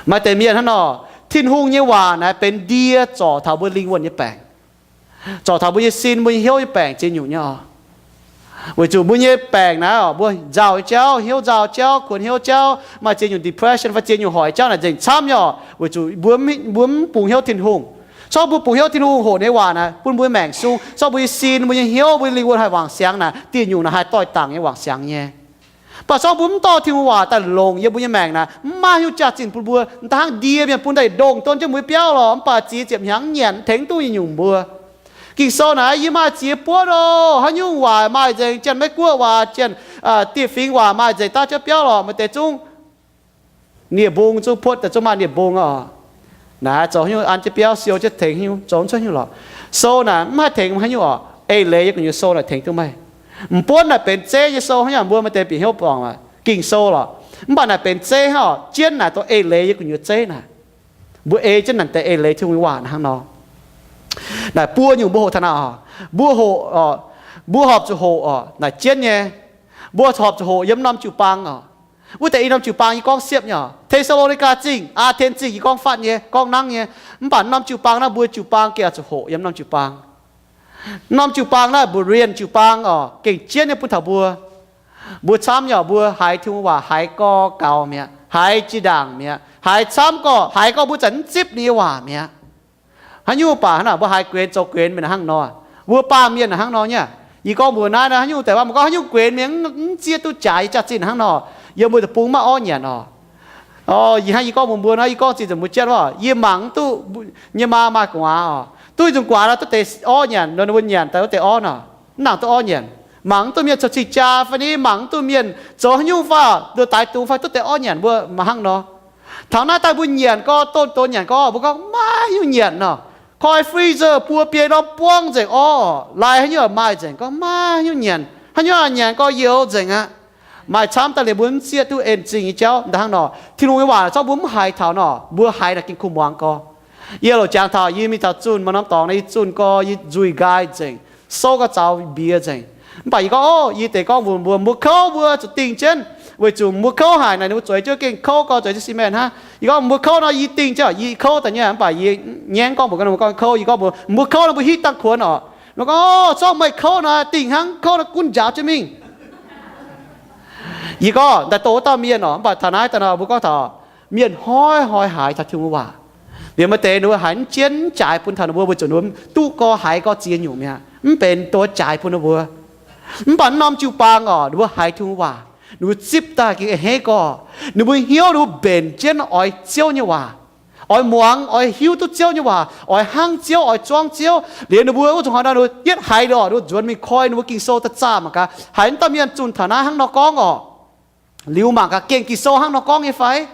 Maaih deix mienh hnangv nor, Tin-Hungh nyei waac naaiv benx ndie zorc taux mbuo lingh wuonh nyei baengc, zorc taux mbuo nyei sin, mbuo nyei hnyouv nyei baengc ziex nyungc nyei oc. Weic zuqc mbuo nyei baengc naaiv oc, mbuo nzauh nyei jauv, hnyouv nzauh jauv, kuonx hnyouv jauv, maaih ziex nyungc depression fai ziex nyungc hoic jauv naaic nzengc camv nyei oc. Weic zuqc mbuo mv, mbuo mv bungx hnyouv Tin-Hungh. Se gorngv mbuo bungx hnyouv Tin-Hungh hoqc ninh nyei waac naaic bun mbuo maengc sung, se gorngv mbuo nyei sin, mbuo nyei hnyouv, mbuo nyei lingh wuonh haih wangc siangx naaic, dieh nyungc naaic haih doix-dangc nyei wangc siangx nyei. Mv baac se gorngv mbuo mv dorh Tin-Hungh waac daaih longc yiem mbuo nyei maengc naaic, mv maaih haaix nyungc jaax-zinh bun mbuo. Mv daan hnangv ndie mienh bun daaih ndongh don jienv mbuo nyei biauv lorqc, mv baac ziex ziepc hnyangx nyanc tengx duqv nyei nyungc mbuo. Ging-Sou naaic yie maaih ziex buonv oc, haaix nyungc waac maaih nzengc, Janx-Meiv Guoqv waac, Janx, dieh fingx waac maaih nzengc, daav jauv biauv lorqc, maaih deix zungv nie-mbung, zungv puotv daaih zungv maaih nie-mbung oc. Naaiv zoux haaix nyungc an jienv biauv siou jienv tengx haaix nyungc, zoux mv cuotv haaix nyungc lorqc. Sou naaic mv haih tengx haaix nyungc oc. Eix leiz yiem gu'nyuoz sou naaic tengx duqv meih. M'buonv naaic benx zeiv nyei sou hnangv, yaac mbuo maaih deix bieqc hnyouv borngc Ging-Sou lorqc. Mv baac naaic benx zeiv hnangv oc. Jienv naaic dongh eix leiz yiem gu'nyuoz zeiv naaic. Mbuo ei jienv naaic deix eix leiz Tin-Hungh nyei waac hnangv nor. Naaic buo nyungc mbuo hoqc taux naaic oc. Mbuo hoqc oc, mbuo horpc zuqc hoqc oc, naaic jienv nyei. Mbuo horpc zuqc hoqc yiem norm jiu-baang oc. Wuov deix i norm jiu-baang yie gorngv siepv nyei oc. Te^saa^lo^ni^gaa Zingh, Aa^ten Zingh yie gorngv fatv nyei, gorngv nangv nyei. Mv baac norm jiu-baang naaiv, mbuo jiu-baang gengh oix zuqc hoqc yiem norm jiu-baang. Norm jiu-baang naaiv, Berean jiu-baang oc, gengh jienv nyei bun taux mbuo. Mbuo camv nyei oc, mbuo haiz Tin-Hungh waac haiz gorx gaux mi'aqv, haiz jiex ndaangc mi'aqv, haiz camv gorx, haiz gorx mbuo zanc mv zipv ninh nyei waac mi'aqv. Haaix nyungc baac hnangv naaic, mbuo haiz guenx zoux guenx mienh hnangv nor. Mbuo baamh mienh hnangv nor nyei. Yie gorngv mbuox naaiv, haaix nyungc deix waac mbuo gorngv haaix nyungc guenx mienh mv zieqv duqv jaaix yie jaax-zinh hnangv nor. Yiem mbuo deic-bung maiv orv nyanc oc. Yie hnangv yie gorngv mbuox mbuo nor, yie gorngv zinh nzengc mbuo jienv oc, yie mangc mv duqv nyei maa maaih gu'nguaaz oc, duqv nyungc guaax nor duqv deix orv nyanc, ninh mbuo nyanc daaih duqv deix orv nor, mv nangc duqv orv nyanc. Mangc mv duqv mienh coux cing jaa fai ni, mangc mv duqv mienh zoux haaix nyungc fai, duqv daix dungz fai duqv deix orv nyanc, mbuo mangc hnangv nor. Taux naaiv daaih mbuo nyanc gorx, don don nyanc gorx, mbuo gorngv maiv nyungc nyanc nor. Koi freezer buo biei norm buangv nzengc orv, lai haaix nyungc maaih nzengc, gorngv maiv nyungc nyanc, haaix nyungc nyanc gorx youx nzengc aqv. Maaih camv daaih liemh mbuo mv zieqv duqv en-zingh nyei jauv daaih hnangv nor. Tin-Hungh nyei waac zorqv mbuo mv haiz taux nor, mbuo haiz naaic gengh kuh muangx gorx. Yie loc jangx taux yie mingh taux zunh maaih norm dorngx naaiv, yie zunh gorx, yie nzuih nqaai nzengc, souv gau zaux mbiex nzengc. Mv baac yie gorngv, o, yie deix gorngv mbuox mbuo, mbuo kouv mbuo zuqc dingh jienv, weic zuqc mbuo kouv haic naaic, ninh mbuo zueiz jienv gengh kouv gorx, zueiz jienv cement hnangv. Yie gorngv mbuo kouv nor yie dingh jienv, yie kouv daaih nyei, mv baac yie ngaengv gorngv mbuox ninh mbuo gorngv kouv, yie gorngv mbuox mbuo kouv nor mbuo hiuv dangh kuonx oc. Ninh mbuo gorngv, o, zorqv meih kouv nor dingh hnangv, kouv nor gunv njaaux jienv mingh. Yie gorngv daaih doh wuov dauh mienh oc, mv baac taux naaiv daaih nor mbuo gorngv taux mienh hnoi-hnoi haiz taux Tin-Hungh waac. Liemh maaih deix ninh mbuo haiz mv jienv mv jaaix bun taux ninh mbuo, weic zuqc ninh mbuo duqv gorx haiz gorx ziex nyungc mi'aqv, mv benx duqv jaaix bun ninh mbuo. Mv baac mv norm jiu-baang oc, ninh mbuo haiz Tin-Hungh waac, ninh mbuo zipv daaih gengh a'hneiv gorx. Ninh mbuo hnyouv ninh mbuo mbenc jienv oix Ziouv nyei waac, oix muangx, oix hiuv duqv Ziouv nyei waac, oix hnangv Ziouv, oix zuangv Ziouv. Liuz ninh mbuo wuov zuqc hnoi nor ninh mbuo yietv haiz liuz oc, ninh mbuo nzuonx mingh koi ninh mbuo Ging-Sou daaih zaah mangc gaax, haaix dauh mienh zunh taux naaiv hnangv nor gorngv oc. Liuz mangc gaax gengh Ging-Sou hnangv nor gorngv nyei fai?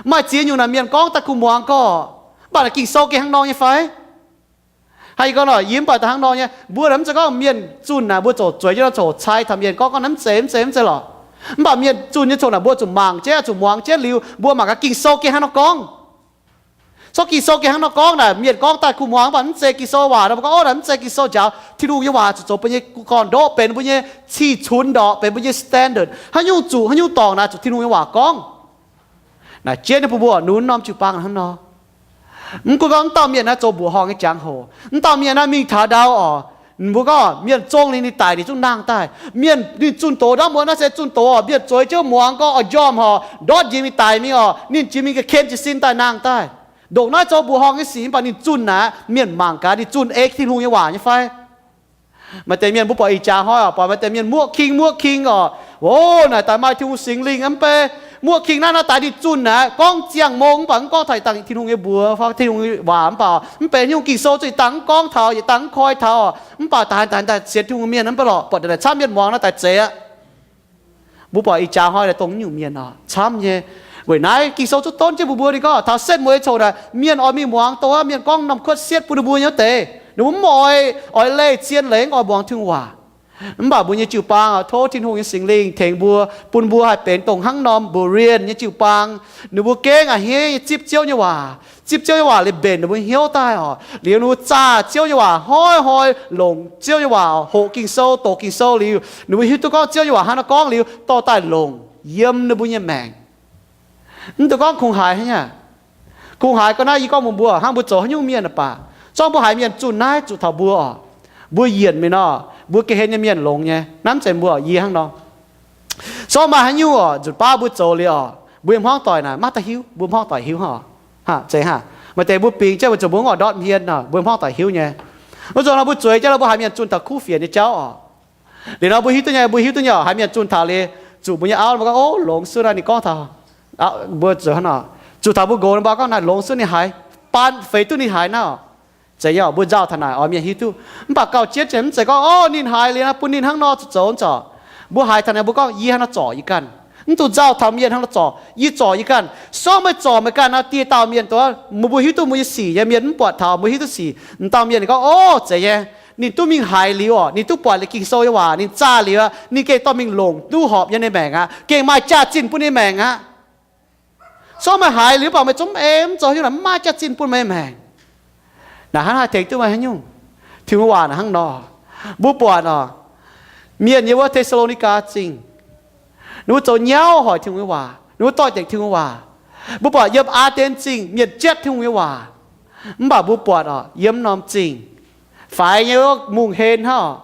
Maaih ziex nyungc naaic mienh gorngv daaih kuh muangx gorx, mv baac naaic Ging-Sou gengh hnangv nor nyei fai? Haaix gorngv nor, yie mv baac daaih hnangv nor nyei. Mbuo naaic mv zeiz gorngv mienh zunh naaic mbuo ziouc zueiz jienv nor ziouc cai taux mienh gorngv, gorngv naaiv mv zeiz, mv zeiz, mv zeiz lorqc. Mv baac mienh zunh nyei ziouc naaic mbuo zuqc mangc jienv, zuqc muangx jienv liuz, mbuo mangc gaax Ging-Sou gengh hnangv nor gorngv. Zorqv Ging-Sou gengh hnangv nor gorngv naaic, mienh gorngv daaih kuh muangx, mv baac mv zeiz Ging-Sou waac nor, mbuo gorngv, o, naaiv mv zeiz Ging-Sou njaaux. Tin-Hungh nyei waac zuqc zoux mbuo nyei gorn-ndoqv, benx mbuo nyei cih cunx ndorqc, benx mbuo nyei standard. Haaix nyungc zuqc, haaix nyungc dorngc naaic zuqc Tin-Hungh nyei waac gorngv. Naaic jienv nyei bun mbuo nunc norm jiu-baang hnangv nor. Mv gunv gorngv mv dauh mienh naaiv zoux mbuoqc horngh nyei jangx-hoc, mv dauh mienh naaiv mingh taux ndau oc, mbuo gorngv mienh zong ninh, ninh daic ninh zungv nangh daaih. Mienh ninh zunh doz ndortv muoz naaiv se zunh doz oc, mienh zueiz jienv muangx gorngv oix njormh horc ndortv njiec mingh daic mingh oc, ninh jiex mingh ga'ken jiez sin daaih nangh daaih. Ndongc naaiv zoux mbuoqc horngh nyei sic mv baac ninh zunh naaic, mienh mangc gaax ninh zunh ei Tin-Hungh nyei waac nyei fai? Maaih deix mienh mbuo buatc ih jaax hnoi oc, buatc maaih deix mienh muoqv king, muoqv king oc. O, naaic daaih maaih Tin-Hungh Singx Lingh mv bei. Muoqv king naaiv, naaiv daaih ninh zunh naaic, gorngv ziangh mong mv baac mv gorngv taux dangh Tin-Hungh nyei mbuox, Tin-Hungh nyei waac mv baac mv benx Tin-Hungh Ging-Sou zuqc dangh mv gorngv taux, yietc dangh mv koi taux oc. Mv baac daaih daaih daaih sienx Tin-Hungh mienh mv baac lorqc, buatc naaic camv mienh muangx naaiv daaih zeiz aqv. Mbuo buatc ih jaax hnoi naaic dongh nyungc mienh oc, camv nyei. Weic naaiv Ging-Sou zuqc donv jienv mbuo, mbuo ninh gorngv taux setv mueiz coc naaic, mienh oix mingh muangx dongh wuov mienh gorngv norm kuotv sietv bun ninh mbuo nyei wuov deix. Ninh mbuo mv oix, oix leih zien leiz, mv oix muangx Tin-Hungh waac. Mv baac mbuo nyei jiu-baang oc, tov Tin-Hungh nyei Singx Lingh tengx mbuo, bun mbuo haih benx dongh hnangv norm Berean nyei jiu-baang. Ninh mbuo gengh a'hneiv nyei zipv Ziouv nyei waac. Zipv Ziouv nyei waac liemh mbenc ninh mbuo hnyouv daaih oc. Liuz ninh mbuo zaah Ziouv nyei waac hnoi-hnoi longc Ziouv nyei waac, hoqc Ging-Sou, doqc Ging-Sou liuz, ninh mbuo hiuv duqv gorngv Ziouv nyei waac hnangv nor gorngv liuz, dorh daaih longc yiem ninh mbuo nyei maengc. Mv dungx gorngv kungx haiz hnangv nyei. Kungx haiz ga'naaiv yie gorngv mbuox mbuo, hnangv mbuo zoux haaix nyungc mienh baac, zorngv mbuo haiz mienh zunh naaiv zuqc taux mbuo oc, mbuo yienc mingh nor, mbuo gengh hlen nyei mienh longx nyei. Naaiv mv zeiz mbuo, yie hnangv nor. Zorngv maaih haaix nyungc oc, nzunc baav mbuo zoux liuz oc, mbuo nyei hmuangv doic naaic maiv daaih hiuv, mbuo hmuangv doic hiuv oc. Hnangv zeiz hnangv. Maaih deix mbuo bingx jienv weic zuqc mbuo mv oix ndortv hmien nor, mbuo hmuangv doic hiuv nyei. Wuov zanc nor mbuo zueiz jienv nor mbuo haiz mienh zunh taux kuv fienx nyei jauv oc. Liuz nor mbuo hiuv duqv nyei, mbuo hiuv duqv nyei oc, haiz mienh zunh taux liuz, zuqc mbuo nyei auv mbuo gorngv, o, longx suv naaiv ninh gorngv taux, mbuo zuqc hnangv nor, zuqc taux mbuo nqox nor mbuo gorngv naaiv longx suv ninh haiz, baan feix duqv ninh haiz naaiv oc. Zeiz nyei oc, mbuo nzauh taux naaic oix mienh hiuv duqv. Mv baac gauh jienv ziouc mv zeiz gorngv, o, ninh haiz liuz naaiv bun ninh hnangv nor zuqc zoux nor zorc. Mbuo haiz taux naaic mbuo gorngv, yie hnangv nor zorc yie ganh. Mv dungx nzauh taux mienh hnangv nor zorc, yie zorc yie ganh. Sorng meih zorc meih ganh nor, dieh dauh mienh dongh mbuo hiuv duqv mbuo nyei sic nyei, mienh mv buatc taux mbuo hiuv duqv sic. M'dauh mienh ninh gorngv, o, zeiz nyei. Ninh duqv mingh haiz liuz oc, ninh duqv buatc liuz Ging-Sou nyei waac, ninh zaah liuz aqv, ninh gengh dorh mingh longc duqv horpc yiem ninh maengc aqv, gengh maaih jaax-zinh bun ninh maengc aqv. Sorng meih haiz liuz mv baac meih zungv mv ei, mv zoux haaix nyungc naaic, mv maaih jaax-zinh bun meih maengc. Naaic hnangv haih tengx duqv meih haaix nyungc? Tin-Hungh waac naaic hnangv nor. Mbuo buatc oc, mienh yiem wuov Te^saa^lo^ni^gaa Zingh, ninh mbuo zoux nyauv hoic Tin-Hungh nyei waac, ninh mbuo doix-dekc Tin-Hungh waac. Mbuo buatc yiem Aa^nden Zingh mienh jatv Tin-Hungh nyei waac. Mv baac mbuo buatc oc, yiem norm zingh, faix nyei mungh hen hnangv.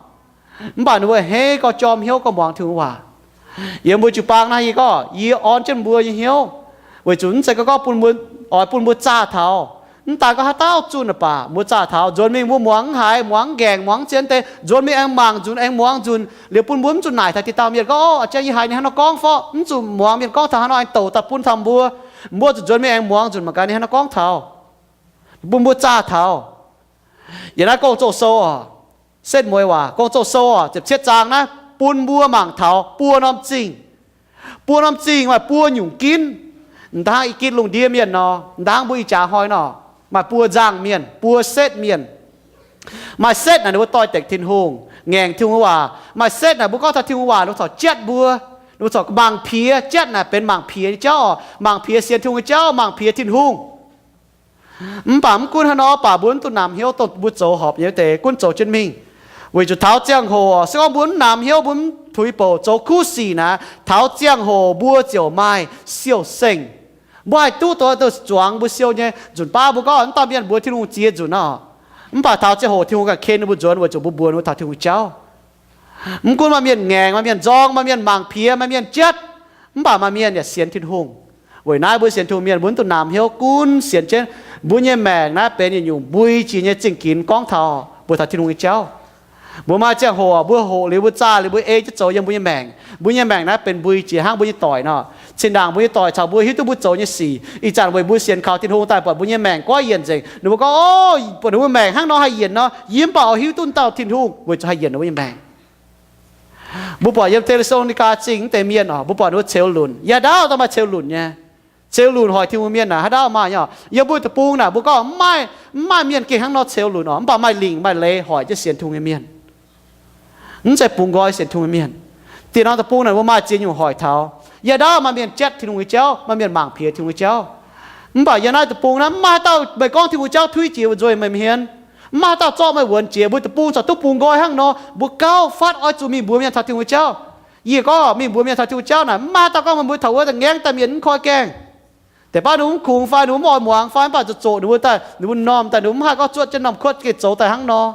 Mv baac ninh mbuo a'hneiv gorngv jorm hnyouv gorngv muangx Tin-Hungh waac. Yiem mbuo jiu-baang naaiv yie gorngv yie orn jienv mbuo nyei hnyouv, weic zuqc mv zeiz gorngv gorngv bun mbuo, oix bun mbuo zaah taux. Mv daan gorngv haaix dauh zunh baac mbuo zaah taux, nzuonx mingh mbuo muangx mv haiz, muangx mv ngaengc, muangx mv zien deix, nzuonx mingh aengx mangc nzunc, aengx muangx nzunc, liuz bun mbuo mv zuqc naaic taux diqc dauh mienh gorngv, Ov, jang yie haiz ninh hnangv nor gorngv fov, mv zuqc muangx mienh gorngv taux hnangv nor aengx douc daaih bun taux mbuo. Mbuo zuqc nzuonx mingh aengx muangx nzunc mangc gaax ninh hnangv nor gorngv taux, bun mbuo zaah taux. Yiem naaiv Gong-Zoh sou oc, setv mueiz waac Gong-Zoh sou oc, ziepc cietv zaang naaiv bun mbuo mangc taux buo norm zingh. Buo norm zingh maaih buo nyungc ginv. M'daaih hnangv i gitv lungh ndiev mienh nor, m'daaih hnangv mbuo ih jaax hnoi nor, maaih buo nzangc mienh, buo setv mienh. Maaih setv naaic ninh mbuo doix-dekc Tin-Hungh, ngaengc Tin-Hungh waac. Maaih setv naaic mbuo gorngv taux Tin-Hungh waac ninh mbuo corc jatv mbuo, ninh mbuo corc mangc piex. Jatv naaic benx mangc piex nyei jauv oc, mangc piex sienx Tin-Hungh nyei jauv, mangc piex Tin-Hungh. Mv baac mv gunv hnangv nor baac mbuo mv duqv namx hnyouv dongh mbuo zoux horpc nyei wuov deix gunv zoux jienv mingh. Weic zuqc taux ziangh hoc se gorngv mbuo mv namx hnyouv, mbuo mv tuix bouc zoux kuv sic naaic, taux ziangh hoc mbuo ziouc maaih siou-sengh. Mbuo haih duqv dongh zuangx mbuo siou nyei. Nzunc baav mbuo gorngv mv dauh mienh mbuox Tin-Hungh ziex nzunc nor, mv baac taux ziangh hoc Tin-Hungh ganh ken ninh mbuo nzuonx weic zuqc mbuo mbuox ninh mbuo taux Tin-Hungh jauv. Mv gunv maaih mienh ngaengc, maaih mienh nzorng, maaih mienh mangc piex, maaih mienh jatv, mv baac maaih mienh yaac sienx Tin-Hungh. Weic naaiv mbuo sienx Tin-Hungh mienh mbuo mv duqv namx hnyouv, gunv sienx jienv mbuo nyei maengc naaiv benx yietc nyungc mbui jiex nyei zingh ginx gorngv taux mbuo taux Tin-Hungh nyei jauv. Mbuo maaih ziangh hoc mbuo hoqc liuz, mbuo zaah liuz, mbuo ei jienv zoux yiem mbuo nyei maengc. Mbuo nyei maengc naaiv benx mbui jiex hnangv mbuo nyei doic nor. Zinh ndaangc mbuo nyei doic caux mbuo hiuv duqv mbuo zoux nyei sic, ih zanc weic mbuo sienx kaux Tin-Hungh daaih buatc mbuo nyei maengc goiv yienc nzengc, ninh mbuo gorngv, Ov, buatc ninh mbuo maengc hnangv nor haih yienc nor, yie mv baac oix hiuv duqv dauh Tin-Hungh weic zuqc haih yienc ninh mbuo nyei maengc. Mbuo buatc yiem Te^li^so^ni^gaa Zingh wuov deix mienh oc, mbuo buatc ninh mbuo ceux lunc. Yaac haaix dauh daaih maaih ceux lunc nyei. Ceux lunc hoic Tin-Hungh mienh naaic haaix dauh maaih nyei oc? Yiem mbuo deic-bung naaic mbuo gorngv mv maaih mienh gengh hnangv nor ceux lunc oc, mv baac maaih lingc maaih leiz hoic jienv sienx Tin-Hungh nyei mienh. Mv zeiz bungx nqoi sienx Tin-Hungh nyei mienh. Dieh norm deic-bung naaic mbuo maaih ziex nyungc hoic taux. Yaac ndaauv maaih mienh jatv Tin-Hungh nyei jauv, maaih mienh mangc piex Tin-Hungh nyei jauv. Mv baac yiem naaiv deic-bung naaiv mv maaih haaix dauh meih gorngv Tin-Hungh jauv tuix jiex weic nzuih meih mienh. Mv maaih haaix dauh zorqv meih wuonx jiex. Mbuo deic-bung corc duqv bungx nqoi hnangv nor, mbuo gauh fatv oix zuqc mingh mbuox mienh taux Tin-Hungh nyei jauv. Yie gorngv mingh mbuox mienh taux Tin-Hungh jauv naaic, mv maaih haaix dauh gorngv meih mbuo taux wuov daaih ngaengv daaih mienh mv koi gaengh. Deix baav ninh mv kungx fai ninh mv oix muangx fai mv baac zoqc ninh mbuo daaih, ninh mbuo m'normh daaih, ninh mv haih gorngv zuotv jienv norm kuotv gengh zoux daaih hnangv nor.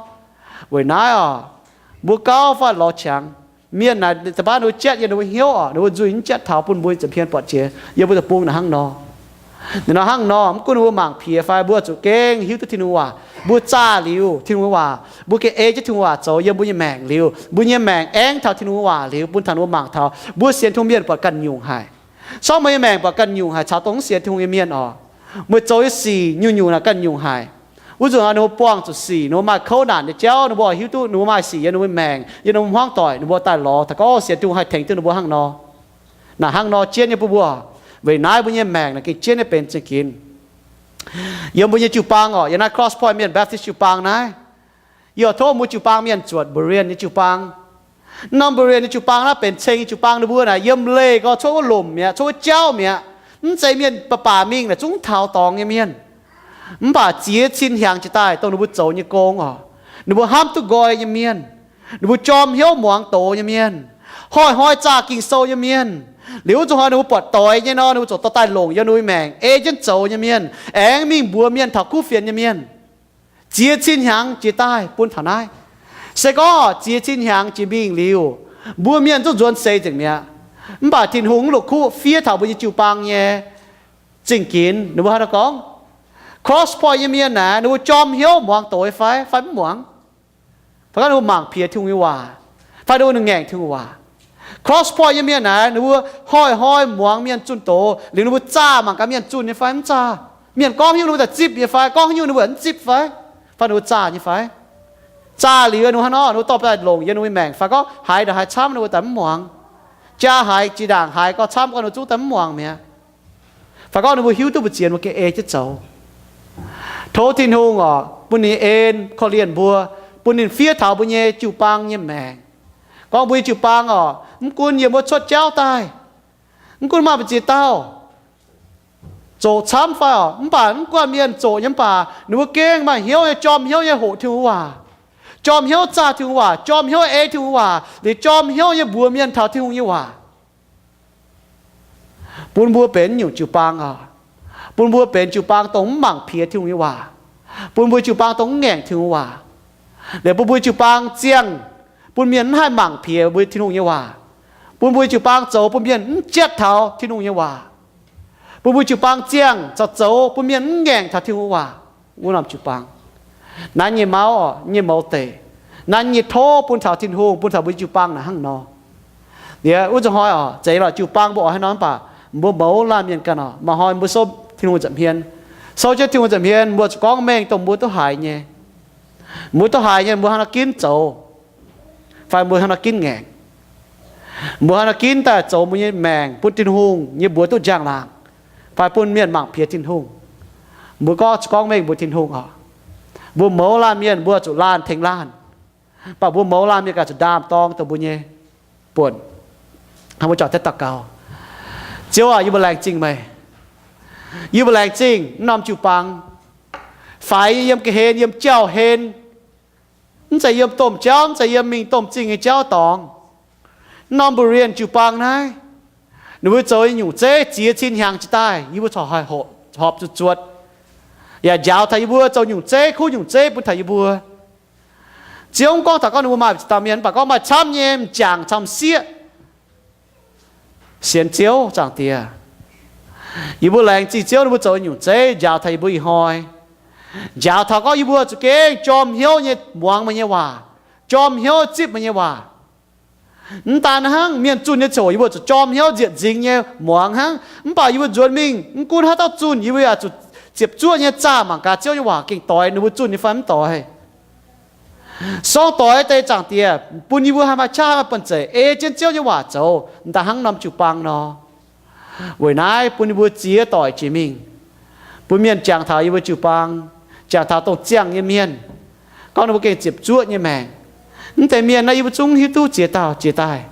Weic naaiv oc, mbuo gauh fatv lorz qangx. Mienh naaic deix baav ninh mbuo jatv yiem ninh mbuo hnyouv oc, ninh mbuo nzuih mv jatv taux bun mbuo ziepc hmien buatc jiex yiem mbuo deic-bung naaic hnangv nor. Ninh nor hnangv nor, mv gunv ninh mbuo mangc piex fai mbuo zuqc gengh hiuv duqv Tin-Hungh waac, mbuo zaah liuz Tin-Hungh waac, mbuo gengh ei jienv Tin-Hungh waac zoux yiem mbuo nyei maengc liuz, mbuo nyei maengc aengx taux Tin-Hungh waac liuz, bun taux ninh mbuo mangc taux mbuo sienx Tin-Hungh mienh buatc ganh nyungc haic. Sorng meih nyei maengc buatc ganh nyungc haic caux dongh mv sienx Tin-Hungh nyei mienh oc. Meih zoux nyei sic nyungc-nyungc naaic ganh nyungc haic. Wuov nzunc ninh mbuo buangh zuqc sic, ninh mbuo maaih kouv naanc nyei jauv, ninh mbuo oix hiuv duqv ninh mbuo maaih sic yiem ninh mbuo maengc, yiem ninh mbuo hmuangv doic, ninh mbuo daaih lorz taux gorngv sienx Tin-Hungh haih tengx duqv ninh mbuo hnangv nor. Naaic hnangv nor jienv nyei bun mbuo. Weic naaiv mbuo nyei maengc naaic gengh jienv nyei benx zingh ginx. Yiem mbuo nyei jiu-baang oc, yiem naaiv Cross Point Mienh Baptist jiu-baang naaiv, yie oix tov mbuo jiu-baang mienh zuotc Berean nyei jiu-baang. Norm Berean nyei jiu-baang naaiv benx ceng nyei jiu-baang, ninh mbuo naaic yiem leih gorx cuotv wuov lomc mi'aqv, cuotv wuov jauv mi'aqv. Mv zeiz mienh baac baac mingh naaic zungv taux dorngx nyei mienh. Mv baac ziex cin hnyangx jiex daaih dongh ninh mbuo zoux nyei gong oc, ninh mbuo hnamv duqv nqoi nyei mienh, ninh mbuo jorm hnyouv muangx doz nyei mienh, hnoi-hnoi zaah Ging-Sou nyei mienh, liuz wuov zuqc hnoi ninh mbuo buatc doix nyei nor, ninh mbuo ziouc dorh daaih longc yiem ninh mbuo maengc ei jienv zoux nyei mienh, aengx mingh mbuox mienh taux kuv fienx nyei mienh. Ziex cin hnyangx jiex daaih bun taux naaiv. Se gorngv ziex cin hnyangx jiex mingh liuz, mbuo mienh zungv nzuonx seix nzengc mi'aqv. Mv baac Tin-Hungh mv longc kuv fiev taux mbuo nyei jiu-baang nyei zingh ginx. Ninh mbuo hnangv naaiv gorngv, Cross Point nyei mienh naaic, ninh mbuo jorm hnyouv muangx doz nyei fai, fai mv muangx? Fai gorngv ninh mbuo mangc piex Tin-Hungh nyei waac, fai ninh mbuo ngaengc Tin-Hungh waac? Cross Point nyei mienh naaic, ninh mbuo hnoi-hnoi muangx mienh zunh doz liuz, ninh mbuo zaah mangc gaax mienh zunh nyei fai mv zaah? Mienh gorngv haaix nyungc ninh mbuo daaih zipv nyei fai, gorngv haaix nyungc ninh mbuo mv zipv fai? Fai ninh mbuo zaah nyei fai? Zaah liuz ninh mbuo hnangv nor, ninh mbuo dorh daaih longc yiem ninh mbuo maengc fai gorngv haaix ndongc haaix camv ninh mbuo daaih mv muangx. Jaa haaix, jiex ndaangc haaix gorngv camv gorngv ninh mbuo zungv daaih mv muangx mi'aqv. Fai gorngv ninh mbuo hiuv duqv mbu'ziex ninh mbuo gengh ei jienv zoux. Tov Tin-Hungh oc, bun ninh en korv-lienh mbuo, bun ninh fiev taux mbuo nyei jiu-baang nyei maengc. Gorngv mbuo nyei jiu-baang oc, mv gunv yiem wuov cuotv jauv daaih, mv gunv maaih mbu'ziex dauh zoqc camv fai oc, mv baac mv gunv mienh zoqc nyei mv baac ninh mbuo gengh maaih hnyouv nyei, jorm hnyouv nyei hoqc Tin-Hungh waac, jorm hnyouv zaah Tin-Hungh waac, jorm hnyouv ei Tin-Hungh waac, liuz jorm hnyouv nyei mbuox mienh taux Tin-Hungh nyei waac. Bun mbuo benx nyungc jiu-baang oc. Bun mbuo benx jiu-baang dongh mv mangc piex Tin-Hungh nyei waac. Bun mbuo jiu-baang dongh mv ngaengc Tin-Hungh waac. Liuz bun mbuo jiu-baang ziangh, bun mienh mv haih mangc piex mbuo Tin-Hungh nyei waac. Bun mbuo jiu-baang zoux bun mienh mv jatv taux Tin-Hungh nyei waac. Bun mbuo jiu-baang ziangh zoux bun mienh mv ngaengc taux Tin-Hungh waac. Wuov norm jiu-baang, nanv nyei mauv, nyei mouz deic, nanv nyei tov bun taux Tin-Hungh, bun taux mbuo jiu-baang naaic hnangv nor. Liuz wuov nzunc hnoi oc, zeiz lorqc jiu-baang mbuo oix haaix nor mv baac mbuo mouz laanh mienh ganh oc, maaih hnoi mbuo souv Tin-Hungh nza'hmien, souv jienv Tin-Hungh nza'hmien mbuo zuqc gorngv mengh dongh mbuo duqv haiz nyei. Mbuo duqv haiz nyei mbuo hnangv nor ginv zoux, fai mbuo hnangv nor ginv ngaengc. Mbuo hnangv nor ginv daaih zoux mbuo nyei maengc bun Tin-Hungh nyei mbuox duqv njang-laangc, fai bun mienh mangc piex Tin-Hungh. Mbuo gorngv zuqc gorngv mengh mbuox Tin-Hungh oc. Mbuo mouz laanh mienh mbuo zuqc laanh tengx laanh, mv baac mbuo mouz laanh mienh ganh zuqc ndaam-dorng dongh mbuo nyei buonc. Hnangv mbuo juangc deix daux gaux. Ziouv aac, yie mbuo laengz zingh meih. Yie mbuo laengz zingh wuov norm jiu-baang, faix yiem ga'hlen, yiem jauv-hlen, mv zeiz yiem domh jauv, mv zeiz yiem mingh domh zingh nyei jauv dorngx. Wuov norm Mbuoqc Rienh jiu-baang naaiv, ninh mbuo zoux nyei nyungc zeiv ziex cin hnyangx jiex daaih yie mbuo corc haih horpc zuqc zuotc, yaac njaaux taux yie mbuo zoux nyungc zeiv, kuv nyungc zeiv bun taux yie mbuo. Ziouv mv gorngv taux gorngv ninh mbuo maaih ziex dauh mienh, mv baac gorngv maaih camv nyei m'jangc caux m'sieqv sienx Ziouv, Zaangc Diex. Yie mbuo laengz zingh Ziouv ninh mbuo zoux nyungc zeiv njaaux taux yie mbuo ih hnoi, njaaux taux gorngv yie mbuo zuqc gengh jorm hnyouv nyei muangx meih nyei waac, jorm hnyouv zipv meih nyei waac. Mv daan hnangv, mienh zunh nyei ziangh hoc yie mbuo zuqc jorm hnyouv nzieqc nzingx nyei muangx hnangv. Mv baac yie mbuo nzuonx mingh mv gunv haaix dauh zunh, yie mbuo yaac zuqc ziepc zuoqv nyei zaah mangc gaax Ziouv nyei waac gengh doix ninh mbuo zunh nyei fai mv doix. Sorng doix deix, Zaangc Diex, bun yie mbuo haih maaih qaqv maaih banh zeic ei jienv Ziouv nyei waac zoux, m'daaih hnangv norm jiu-baang nor. Weic naaiv bun yie mbuo ziex doic jiex mingh, bun mienh jangx taux yie mbuo jiu-baang, jangx taux dongh ziangh nyei mienh, gorngv ninh mbuo gengh ziepc zuoqv nyei maengc. Mv deix mienh naaiv yie mbuo zungv hiuv duqv ziex dauh jiex daaih.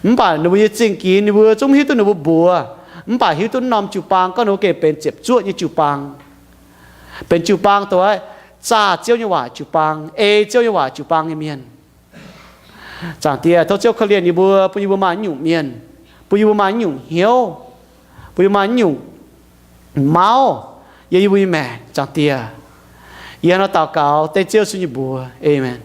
Mv baac ninh mbuo nyei zingh ginx ninh mbuo zungv hiuv duqv ninh mbuo mbuox, mv baac hiuv duqv norm jiu-baang gorngv ninh mbuo gengh benx ziepc zuoqv nyei jiu-baang, benx jiu-baang dongh zaah Ziouv nyei waac jiu-baang, ei Ziouv nyei waac jiu-baang nyei mienh. Zaangc Diex, tov Ziouv korv-lienh yie mbuo, bun yie mbuo maaih nyungc mienh, bun yie mbuo maaih nyungc hnyouv, bun yie maaih nyungc mauv yiem yie mbuo nyei maengc, Zaangc Diex. Yie hnangv naaiv daux gaux dengv Ziouv Yesu nyei mbuox, aamen.